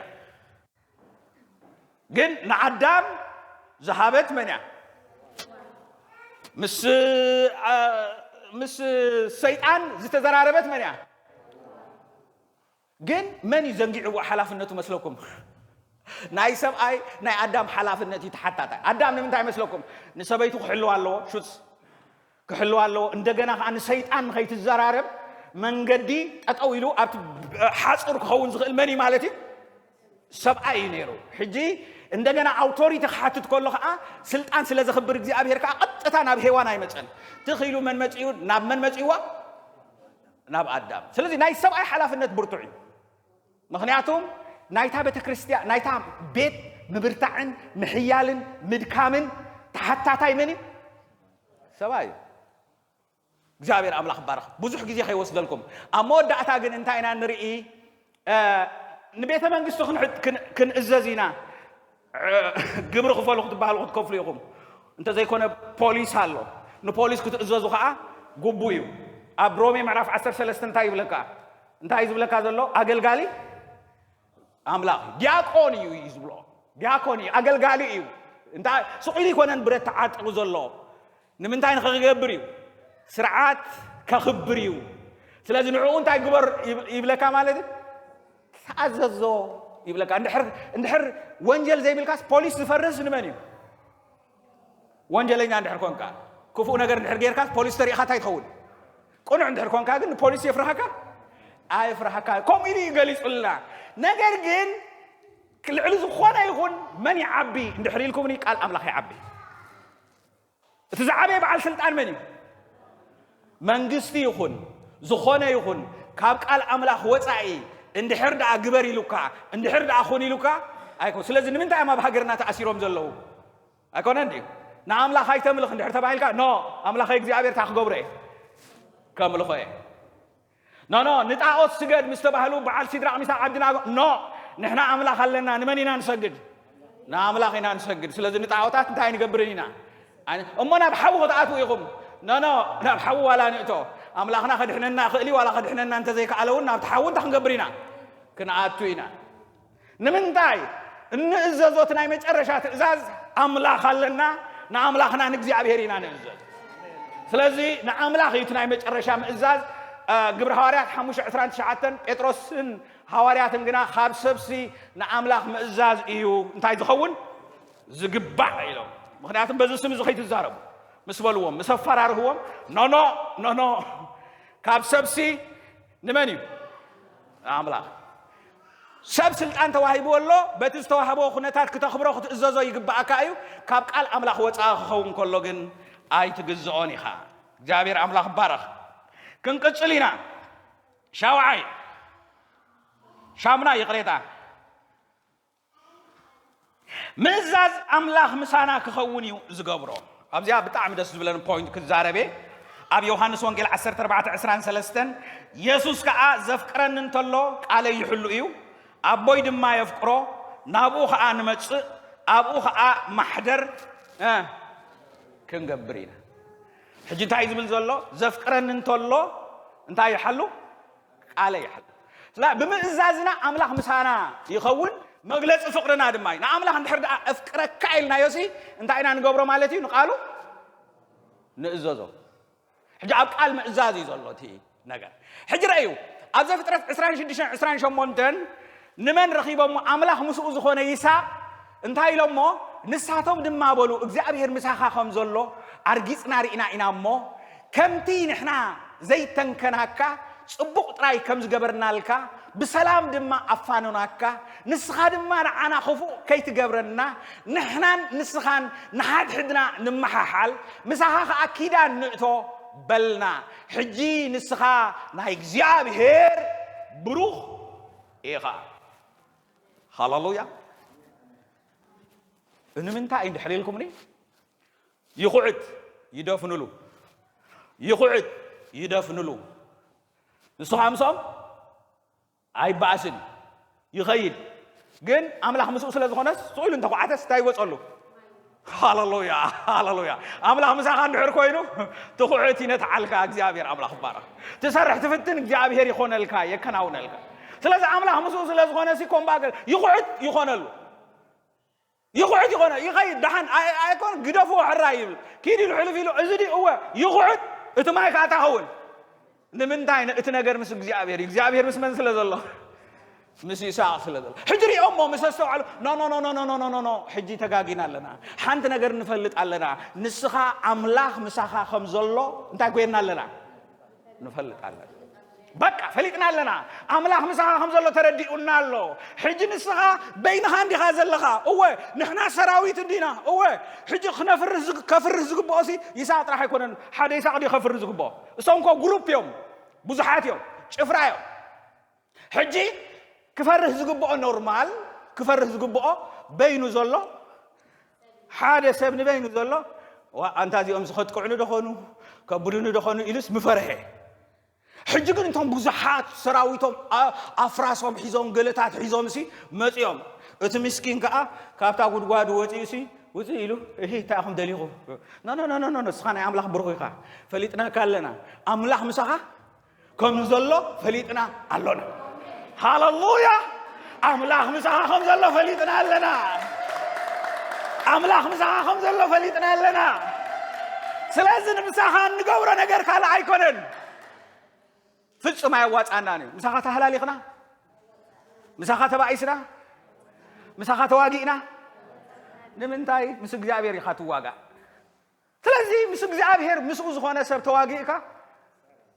ግን ንኣዳም ዝሃበት መን እያ? ምስ፣ እ፣ ምስ ሰይጣን ዝተዘራረበት መን እያ? ግን መን እዩ ዘንጊዕዎ ሓላፍነቱ መስለኩም? ናይ ሰብኣይ ናይ ኣዳም ሓላፍነት እዩ ተሓታታይ። ኣዳም ንምንታይ መስለኩም? ንሰበይቱ ክሕልዋ ኣለዎ፣ ሹትስ ክሕልዋ ኣለዎ። እንደገና ከዓ ንሰይጣን ንኸይትዘራረብ መንገዲ ጠጠው ኢሉ ኣብቲ ሓፁር ክኸውን ዝኽእል መን እዩ ማለት እዩ? ሰብኣይ እዩ ነይሩ። ሕጂ እንደገና ኣውቶሪቲ ክሓትት ከሎ ከዓ ስልጣን ስለ ዘኽብር እግዚኣብሔር ከዓ ቀጥታ ናብ ሄዋን ኣይመፀን። ትኽ ኢሉ መን መፂኡ? ናብ መን መፂእዋ? ናብ ኣዳም። ስለዚ ናይ ሰብኣይ ሓላፍነት ብርቱዕ እዩ። ምኽንያቱም ናይታ ቤተ ክርስቲያን፣ ናይታ ቤት ምብርታዕን ምሕያልን ምድካምን ተሓታታይ መን እዩ? ሰብኣይ እዩ። እግዚኣብሔር ኣምላኽ ይባረኽ። ብዙሕ ግዜ ከይወስደልኩም፣ ኣብ መወዳእታ ግን እንታይ ኢና ንርኢ? እ፣ ንቤተ መንግስቲ ክንሕ-፣ ክን-፣ ክንእዘዝ ኢና። እ፣ ግብሪ ክፈሉ ክትበሃሉ ክትከፍሉ ኢኹም። እንተዘይኮነ ፖሊስ ኣሎ። ንፖሊስ ክትእዘዙ ከዓ ግቡእ እዩ። ኣብ ሮሜ ምዕራፍ ዓሰርተ ሰለስተ እንታይ ይብለካ? እንታይ እዩ ዝብለካ ዘሎ? ኣገልጋሊ ኣምላኽ እዩ። ዲያቆን እዩ እዩ ዝብሎ። ዲያቆን እዩ፣ ኣገልጋሊ እዩ። እንታይ ስቕ ኢሉ ይኮነን ብረት ተዓጢቑ ዘሎ። ንምንታይ ንኸክገብር እዩ? ስርዓት ከኽብር እዩ። ስለዚ ንዕኡ እንታይ ግበር ይብ- ይብለካ ማለት እዩ? ተኣዘዞ ይብለካ። እንድሕር እንድሕር ወንጀል ዘይብልካስ ፖሊስ ዝፈርስ ንመን እዩ? ወንጀለኛ እንድሕር ኮንካ፣ ክፉእ ነገር እንድሕር ጌርካስ ፖሊስ ተሪእኻ እንታይ ትኸውን? ቅኑዕ እንድሕር ኮንካ ግን ንፖሊስ የፍርሃካ? ኣይፍርሃካ። ከምኡ ኢሉ እዩ ገሊጹልና። ነገር ግን ልዕሊ ዝኾነ ይኹን መን ይዓቢ እንድሕር ኢልኩምኒ፣ ቃል ኣምላኽ ይዓቢ። እቲ ዝዓበየ በዓል ስልጣን መን እዩ? መንግስቲ ይኹን ዝኾነ ይኹን ካብ ቃል ኣምላኽ ወጻኢ እንድሕር ደኣ ግበር ኢሉካ፣ እንድሕር ደኣ ኹን ኢሉካ ኣይኮ። ስለዚ ንምንታይ እዮም ኣብ ሃገርና ተኣሲሮም ዘለዉ? ኣይኮነን ድዩ? ንኣምላኽ ኣይተምልኽ እንድሕር ተባሂልካ፣ ኖ፣ ኣምላኸይ እግዚኣብሔር እንታይ ክገብሮ እየ ከምልኾ እየ። ኖ ኖ፣ ንጣዖት ስገድ ምስ ተባህሉ በዓል ሲድራቕ ሚሳቕ ዓብድናጎ፣ ኖ፣ ንሕና ኣምላኽ ኣለና። ንመን ኢና ንሰግድ? ንኣምላኽ ኢና ንሰግድ። ስለዚ ንጣዖታት እንታይ ኣይንገብርን ኢና። ኣነ- እሞ ናብ ሓዊ ክትኣትዉ ኢኹም? ኖ ኖ፣ ናብ ሓዊ ዋላ ንእቶ፣ ኣምላኽና ከድሕነና ይኽእል እዩ። ዋላ ከድሕነና እንተዘይከኣለ እውን ናብቲ ሓዊ እንታይ ክንገብር ኢና? ክንኣቱ ኢና። ንምንታይ? እንእዘዞ እቲ ናይ መጨረሻ ትእዛዝ ኣምላኽ ኣለና። ንኣምላኽና ንእግዚኣብሔር ኢና ንእዘዝ። ስለዚ ንኣምላኽ እዩ እቲ ናይ መጨረሻ ምእዛዝ። ግብሪ ሃዋርያት ሓሙሽተ ዕስራን ትሽዓተን፣ ጴጥሮስን ሃዋርያትን ግና ካብ ሰብሲ ንኣምላኽ ምእዛዝ እዩ እንታይ ዝኸውን? ዝግባእ ኢሎም። ምኽንያቱም በዚ ስም እዚ ከይትዛረቡ ምስ በልዎም፣ ምስ ኣፈራርህዎም፣ ኖኖ ኖኖ፣ ካብ ሰብሲ ንመን እዩ? ኣምላኽ። ሰብ ስልጣን ተዋሂብዎ ኣሎ። በቲ ዝተዋህቦ ኩነታት ክተኽብሮ ክትእዘዞ ይግባኣካ እዩ። ካብ ቃል ኣምላኽ ወፃኢ ክኸውን ከሎ ግን ኣይትግዝኦን ኢኻ። እግዚኣብሔር ኣምላኽ ይባረኽ። ክንቅፅል ኢና። ሻውዓይ ሻምና ይቕሬታ ምእዛዝ ኣምላኽ ምሳና ክኸውን እዩ ዝገብሮ። ኣብዚኣ ብጣዕሚ ደስ ዝብለን ፖይንት ክዛረበ። ኣብ ዮሃንስ ወንጌል ዓሰርተ ኣርባዕተ ዕስራን ሰለስተን፣ የሱስ ከኣ ዘፍቅረኒ እንተሎ ቃለይ ይሕሉ እዩ፣ ኣቦይ ድማ የፍቅሮ፣ ናብኡ ከኣ ንመጽእ፣ ኣብኡ ከኣ ማሕደር እ፣ ክንገብር ኢና። ሕጂ እንታይ ዝብል ዘሎ? ዘፍቅረኒ እንተሎ እንታይ ይሓሉ? ቃለ ይሓሉ። ስላ ብምእዛዝና ኣምላኽ ምሳና ይኸውን፣ መግለጺ ፍቕርና ድማ እዩ። ንኣምላኽ እንድሕር ደኣ እፍቅረካ ኢልናዮ ሲ እንታይ ኢና ንገብሮ ማለት እዩ? ንቃሉ ንእዘዞ። ሕጂ ኣብ ቃል ምእዛዝ እዩ ዘሎ እቲ ነገር። ሕጂ ረእዩ፣ ኣብ ዘፍጥረት ዕስራን ሽዱሽተን ዕስራን ሸሞንተን ንመን ረኺቦሞ? ኣምላኽ ምስኡ ዝኾነ ይስሐቅ እንታይ ኢሎሞ? ንሳቶም ድማ በሉ እግዚኣብሔር ምሳኻ ከም ዘሎ ኣርጊጽና ርኢና ኢና እሞ ከምቲ ንሕና ዘይተንከናካ ጽቡቕ ጥራይ ከም ዝገበርናልካ ብሰላም ድማ ኣፋኖናካ፣ ንስኻ ድማ ንዓና ክፉእ ከይትገብረና፣ ንሕናን ንስኻን ንሓድሕድና ንመሓሓል፣ ምሳኻ ኸኣ ኪዳን ንእቶ በልና። ሕጂ ንስኻ ናይ እግዚኣብሔር ብሩኽ ኢኻ። ሃለሉያ። ንምንታይ እዩ እንድሕር ኢልኩምኒ? ይኹዕት ይደፍንሉ፣ ይኹዕት ይደፍንሉ። ንሱ ኸኣ ምስኦም ኣይበኣስን፣ ይኸይድ። ግን ኣምላኽ ምስኡ ስለ ዝኾነስ፣ ስቕ ኢሉ እንተኹዓተስ እንታይ ይወጸሉ? ሃለሉያ፣ ሃለሉያ። ኣምላኽ ምሳኻ እንድሕር ኮይኑ፣ ትኹዕት ይነትዓልካ፣ እግዚኣብሔር ኣምላኽ ይባረኽ። ትሰርሕ ትፍትን፣ እግዚኣብሔር ይኾነልካ፣ የከናውነልካ። ስለዚ ኣምላኽ ምስኡ ስለ ዝኾነ ሲ ኮምባ ገ-፣ ይኹዕት ይኾነሉ። ይኹዕት ይኾነ፣ ይኸይድ፣ ደሓን፣ ኣይ-፣ ኣይኮን፣ ግደፍዎ፣ ሕራይ ይብል። ኪድ ኢሉ ሕልፍ ኢሉ፣ እዚ ድዩ? እወ፣ ይኹዕት፣ እቲ ማይ ከኣ እንታይ ኸውን? ንምንታይ? ን-፣ እቲ ነገር ምስ እግዚኣብሔር እዩ። እግዚኣብሔር ምስ መን ስለ ዘሎ? ምስ ይስሐቅ ስለ ዘሎ። ሕጂ ሪኦሞ ምስ ኣስተውዓሉ፣ ኖ፣ ኖ፣ ኖ፣ ሕጂ ተጋጊና ኣለና። ሓንቲ ነገር ንፈልጥ ኣለና። ንስኻ ኣምላኽ ምሳኻ ከም ዘሎ እንታይ ኮይንና ኣለና? ንፈልጥ ኣለና። በቃ፣ ፈሊጥና ኣለና። ኣምላኽ ምሳኻ ከም ዘሎ ተረዲኡና ኣሎ። ሕጂ ንስኻ በይንኻ እንዲኻ ዘለኻ። እወ፣ ንሕና ሰራዊት እንዲና። እወ፣ ሕጂ ክነፍርህ ዝግ-፣ ከፍርህ ዝግብኦ ሲ ይስሐቅ ጥራሕ ኣይኮነን። ሓደ ይስሐቅ ድዩ ከፍርህ ዝግብኦ? እሶም እኮ ግሩፕ እዮም፣ ብዙሓት እዮም፣ ጭፍራ እዮም። ሕጂ ክፈርህ ዝግብኦ ኖርማል፣ ክፈርህ ዝግብኦ በይኑ ዘሎ፣ ሓደ ሰብ ንበይኑ ዘሎ፣ ዋ፣ ኣንታ እዚኦም ከጥቅዑኒ ዶ ኾኑ፣ ከብዱኒ ዶ ኾኑ ኢሉስ ምፈርሀ። ሕጂ ግን እቶም ብዙሓት ሰራዊቶም፣ ኣ-፣ ኣፍራሶም ሒዞም፣ ገለታት ሒዞም ሲ መጺኦም። እቲ ምስኪን ከኣ ካብታ ጉድጓዱ ወጺኡ ሲ ውፅእ ኢሉ፣ እሂ፣ እንታይ ኢኹም ደሊኹም? ኖ፣ ኖ፣ ኖ፣ ኖ፣ ኖ፣ ኖ፣ ንስኻ ናይ ኣምላኽ ብሩኽ ኢኻ። ፈሊጥናካ ኣለና። ኣምላኽ ምሳኻ ከም ዘሎ ፈሊጥና ኣሎና። ሃለሉያ! ኣምላኽ ምሳኻ ከም ዘሎ ፈሊጥና ኣለና። ኣምላኽ ምሳኻ ከም ዘሎ ፈሊጥና ኣለና። ስለዚ ንምሳኻ እንገብሮ ነገር ካልእ ኣይኮነን። ፍጹም ኣየዋጻናን እዩ። ምሳኻ ተሃላሊኽና፣ ምሳኻ ተባኢስና፣ ምሳኻ ተዋጊእና፣ ንምንታይ? ምስ እግዚኣብሔር ኢኻ ትዋጋእ። ስለዚ ምስ እግዚኣብሔር፣ ምስኡ ዝኾነ ሰብ ተዋጊእካ፣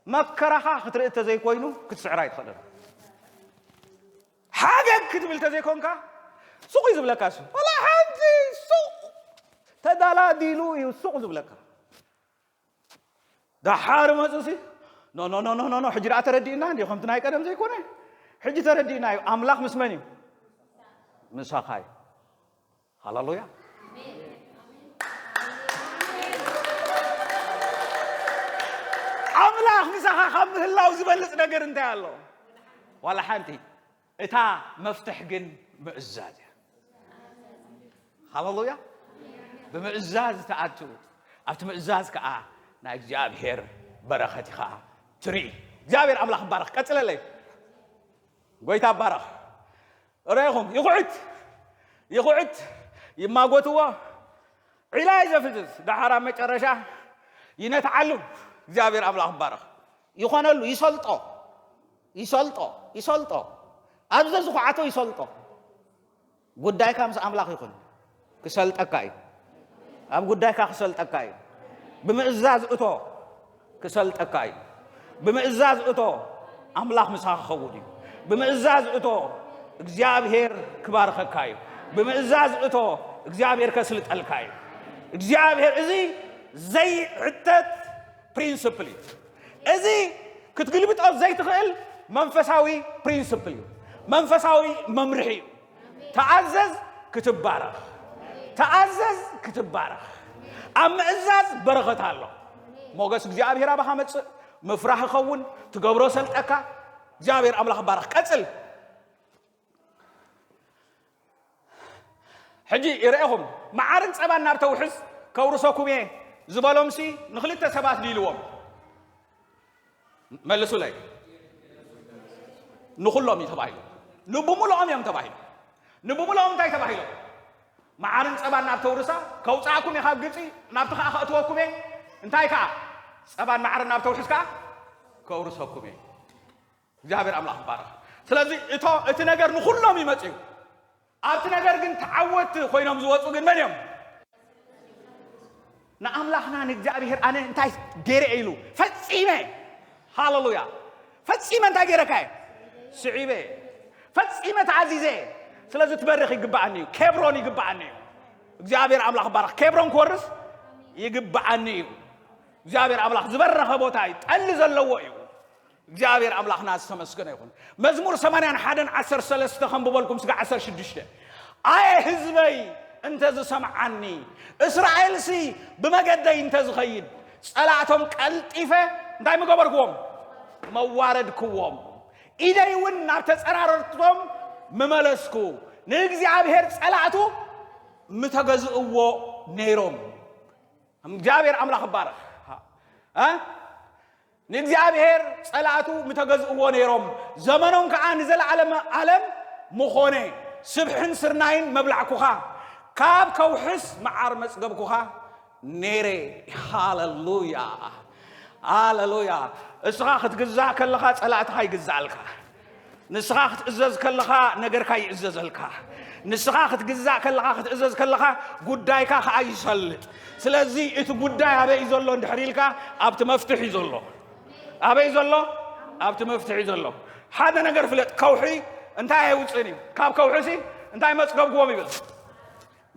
መከራኻ ክትርኢ እንተዘይኮይኑ ክትስዕር ኣይትኽእልን። ሓገግ ክትብል እንተዘይኮንካ፣ ሱቕ እዩ ዝብለካ እሱ። ዋላ ሓንቲ ሱቕ ተዳላዲሉ እዩ ሱቕ ዝብለካ። ደሓር መፁሲ፣ ኖ፣ ኖ፣ ኖ፣ ኖ፣ ኖ፣ ኖ፣ ሕጂ ደኣ ተረዲእና እንዲ፣ ከምቲ ናይ ቀደም ዘይኮነ። ሕጂ ተረዲእና እዩ። ኣምላኽ ምስ መን እዩ? ምሳኻ እዩ። ሃሌሉያ። ኣምላኽ ምሳኻ ካብ ምህላው ዝበልጽ ነገር እንታይ ኣሎ? ዋላ ሓንቲ። እታ መፍትሕ ግን ምእዛዝ እያ። ሃሌሉያ። ብምእዛዝ ትኣቱ፣ ኣብቲ ምእዛዝ ከኣ ናይ እግዚኣብሔር በረኸት ኢኻ ትርኢ። እግዚኣብሔር ኣምላኽ ይባረኽ። ቀጽለለይ። ጎይታ ይባረኽ። ርኢኹም፣ ይኹዕት፣ ይኹዕት፣ ይማጎትዎ፣ ዒላ እዩ ዘፍዝዝ። ደሓር ኣብ መጨረሻ ይነትዓሉ። እግዚኣብሔር ኣምላኽ ይባረኽ። ይኾነሉ፣ ይሰልጦ፣ ይሰልጦ፣ ይሰልጦ። ኣብ ዘዝኹዓቶ ይሰልጦ። ጉዳይካ ምስ ኣምላኽ ይኹን፣ ክሰልጠካ እዩ። ኣብ ጉዳይካ ክሰልጠካ እዩ። ብምእዛዝ እቶ፣ ክሰልጠካ እዩ። ብምእዛዝ እቶ፣ ኣምላኽ ምሳኻ ክኸውን እዩ። ብምእዛዝ እቶ፣ እግዚኣብሔር ክባርኸካ እዩ። ብምእዛዝ እቶ፣ እግዚኣብሔር ከስልጠልካ እዩ። እግዚኣብሔር፣ እዚ ዘይዕተት ፕሪንስፕል እዩ። እዚ ክትግልብጦ ዘይትኽእል መንፈሳዊ ፕሪንስፕል እዩ። መንፈሳዊ መምርሒ እዩ። ተኣዘዝ ክትባረኽ። ተኣዘዝ ክትባረኽ። ኣብ ምእዛዝ በረኸት ኣሎ። ሞገስ እግዚኣብሔር ኣባኻ መጽእ፣ ምፍራህ ይኸውን፣ ትገብሮ ሰልጠካ። እግዚኣብሔር ኣምላኽ ባረኽ። ቀጽል። ሕጂ ይረኤኹም፣ መዓርን ጸባን ናብ ተውሕዝ ከውርሰኩም እየ ዝበሎምሲ ንኽልተ ሰባት ድኢልዎም። መልሱለይ። ንኹሎም እዩ ተባሂሉ። ንብሙሉኦም እዮም ተባሂሉ። ንብሙሉኦም እንታይ ተባሂሎም? መዓርን ጸባን ናብ ተውርሳ ከውጻእኩም እየ ካብ ግብጺ፣ ናብቲ ከኣ ከእትወኩም እየ። እንታይ ከኣ? ጸባን መዓርን ናብ ተውሕዝ ከኣ ከውርሰኩም እየ። እግዚኣብሔር ኣምላኽ ይባረኽ። ስለዚ እቶ-፣ እቲ ነገር ንኹሎም ይመጽእ እዩ። ኣብቲ ነገር ግን ተዓወትቲ ኮይኖም ዝወጹ ግን መን እዮም? ንኣምላኽና ንእግዚኣብሔር ኣነ እንታይ ገይረ ኢሉ ፈጺመ። ሃሌሉያ። ፈጺመ እንታይ ገይረካ እየ? ስዒበ። ፈጺመ ተኣዚዘ። ስለዚ ትበርኽ ይግብኣኒ እዩ። ኬብሮን ይግብኣኒ እዩ። እግዚኣብሔር ኣምላኽ ባረኽ። ኬብሮን ክወርስ ይግብኣኒ እዩ። እግዚኣብሔር ኣምላኽ ዝበረኸ ቦታ እዩ። ጠሊ ዘለዎ እዩ። እግዚኣብሔር ኣምላኽና ዝተመስገነ ይኹን። መዝሙር ሰማንያን ሓደን ዓሰርተ ሰለስተ ከንብበልኩም ስጋ ዓሰርተ ሽዱሽተ። ኣየ ህዝበይ እንተ ዝሰምዓኒ፣ እስራኤልሲ ብመገደይ እንተ ዝኸይድ፣ ጸላእቶም ቀልጢፈ እንታይ ምገበርክዎም? መዋረድክዎም። ኢደይ እውን ናብ ተጸራረርቶም ምመለስኩ፣ ንእግዚኣብሔር ጸላእቱ ምተገዝእዎ ነይሮም። እግዚኣብሔር ኣምላኽ ይባረኽ። እ? ንእግዚኣብሔር ጸላእቱ ምተገዝእዎ ነይሮም፣ ዘመኖም ከኣ ንዘለዓለመ ዓለም ምኾነ። ስብሕን ስርናይን መብላዕኩኻ፣ ካብ ከውሕስ መዓር መጽገብኩኻ ነይረ። ሃለሉያ፣ ሃለሉያ። እስኻ ክትግዛእ ከለኻ ጸላእትኻ ይግዛእልካ። ንስኻ ክትእዘዝ ከለኻ ነገርካ ይእዘዘልካ። ንስኻ ክትግዛእ ከለኻ፣ ክትእዘዝ ከለኻ ጉዳይካ ከኣ ይሰልጥ። ስለዚ እቲ ጉዳይ ኣበይ እዩ ዘሎ እንድሕር ኢልካ፣ ኣብቲ መፍትሕ እዩ ዘሎ። ኣበይ ዘሎ? ኣብቲ መፍትሕ እዩ ዘሎ። ሓደ ነገር ፍለጥ፣ ከውሒ እንታይ ኣየውፅእን እዩ። ካብ ከውሒሲ እንታይ መፅገብክዎም ይብል?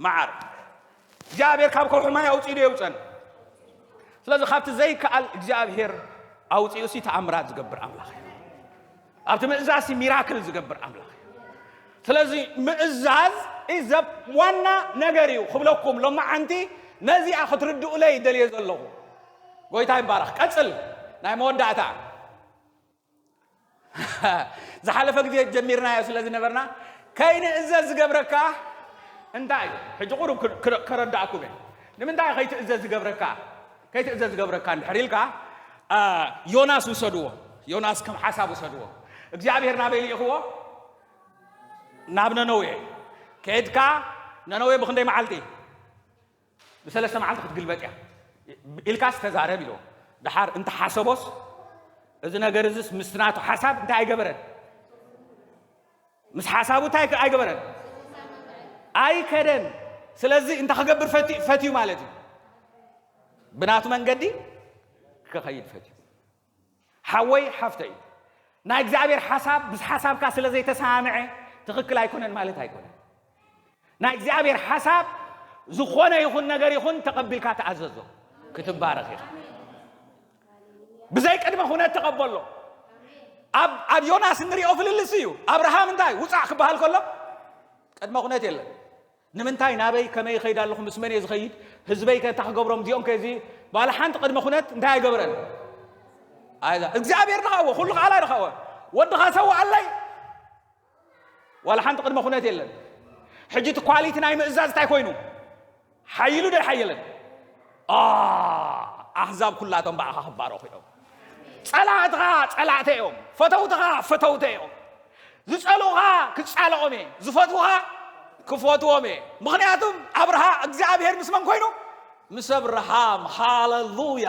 መዓር። እግዚኣብሔር ካብ ከውሒ ማይ ኣውፅኡ ዶ የውፀን? ስለዚ ካብቲ ዘይከኣል እግዚኣብሔር ኣውፅኡሲ ተኣምራት ዝገብር ኣምላኽ እዩ። ኣብቲ ምእዛዝሲ ሚራክል ዝገብር ኣምላኽ እዩ። ስለዚ ምእዛዝ ኢዘ ዋና ነገር እዩ ክብለኩም ሎማዓንቲ ነዚኣ ክትርድኡለይ ደልየ ዘለኹ። ጎይታ ይባረኽ። ቀፅል። ናይ መወዳእታ ዝሓለፈ ግዜ ጀሚርናዮ ስለ ዝነበርና፣ ከይንእዘዝ ዝገብረካ እንታይ እዩ? ሕጂ ቁሩብ ክር- ክር- ከረዳእኩም እየ። ንምንታይ ከይትእዘዝ ዝገብረካ? ከይትእዘዝ ዝገብረካ እንድሕር ኢልካ፣ አ፣ ዮናስ ውሰድዎ። ዮናስ ከም ሓሳብ ውሰድዎ። እግዚኣብሔር ናበይ ልኢኽዎ? ናብ ነነዌ። ከድካ ነነዌ ብክንደይ መዓልቲ? ብሰለስተ መዓልቲ ክትግልበጥ እያ ኢልካስ ተዛረብ ኢልዎ። ደሓር እንተሓሰቦስ፣ እዚ ነገር እዚስ ምስ ናቱ ሓሳብ እንታይ ኣይገበረን? ምስ ሓሳቡ እንታይ ኣይገበረን? ኣይከደን። ስለዚ እንታይ ክገብር ፈቲ- ፈትዩ ማለት እዩ? ብናቱ መንገዲ ክኸይድ ፈትዩ። ሓወይ ሓፍተይ፣ ናይ እግዚኣብሔር ሓሳብ ምስ ሓሳብካ ስለ ዘይተሰማምዐ ትኽክል ኣይኮነን ማለት ኣይኮነን። ናይ እግዚኣብሔር ሓሳብ ዝኾነ ይኹን ነገር ይኹን ተቐቢልካ ተኣዘዞ፣ ክትባረኽ ኢኻ። ብዘይ ቅድመ ኩነት ተቐበሎ። ኣብ ኣብ ዮናስ እንሪኦ ፍልልስ እዩ። ኣብርሃም እንታይ ውፃእ ክበሃል ከሎ ቅድመ ኩነት የለን። ንምንታይ ናበይ ከመይ ይኸይድ ኣለኹ? ምስ መን እየ ዝኸይድ? ህዝበይ ከ እንታይ ክገብሮም? እዚኦም ከዚ ባለ ሓንቲ ቅድመ ኩነት እንታይ ኣይገበረን? ኣይዛ እግዚኣብሔር ድኻዎ ኩሉ ቃል ኣይድኻዎ። ወድኻ ሰውኣለይ ዋላ ሓንቲ ቅድመ ኩነት የለን። ሕጂ እቲ ኳሊቲ ናይ ምእዛዝ እንታይ ኮይኑ? ሓይሉ ዶ ኣይሓየለን? ኣ፣ ኣህዛብ ኩላቶም ብኣኻ ክባረኹ እዮም። ጸላእትኻ ጸላእተ እዮም፣ ፈተውትኻ ፈተውተ እዮም። ዝጸልኡኻ ክጻልኦም እየ፣ ዝፈትውኻ ክፈትዎም እየ። ምኽንያቱም ኣብርሃ እግዚኣብሔር ምስ መን ኮይኑ? ምስ ኣብርሃም። ሃለሉያ።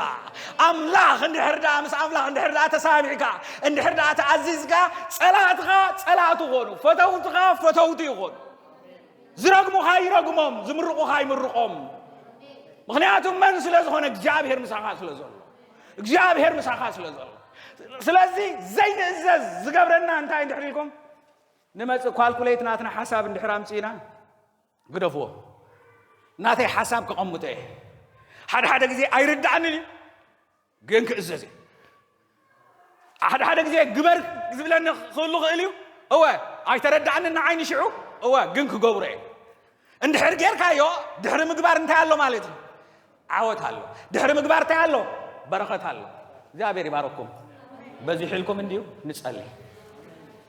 ኣምላኽ እንድሕር ደኣ ምስ ኣምላኽ እንድሕር ደኣ ተሳሚዕካ፣ እንድሕር ደኣ ተኣዚዝካ፣ ጸላእትኻ ጸላእቱ ኾኑ፣ ፈተውትኻ ፈተውቱ ይኾኑ። ዝረግሙኻ ይረግሞም፣ ዝምርቑኻ ይምርቖም። ምኽንያቱ መን ስለ ዝኾነ? እግዚኣብሔር ምሳኻ ስለ ዘሎ። እግዚኣብሔር ምሳኻ ስለ ዘሎ። ስለዚ ዘይንእዘዝ ዝገብረና እንታይ እንድሕር ኢልኩም ንመጽእ ኳልኩሌት ናትና ሓሳብ እንድሕር ኣምጺእና ግደፍዎ። ናተይ ሓሳብ ከቐምጦ እየ። ሓደ ሓደ ግዜ ኣይርድኣንን እዩ፣ ግን ክእዘዝ እየ። ሓደ ሓደ ግዜ ግበር ዝብለኒ ክህሉ ክእል እዩ። እወ ኣይተረድኣንን ንዓይ ንሽዑ። እወ ግን ክገብሮ እየ። እንድሕር ጌርካዮ ድሕሪ ምግባር እንታይ ኣሎ ማለት እዩ? ዓወት ኣሎ። ድሕሪ ምግባር እንታይ ኣሎ? በረኸት ኣሎ። እግዚኣብሔር ይባረኩም። በዚሑ ኢልኩም እንድዩ ንጸሊ።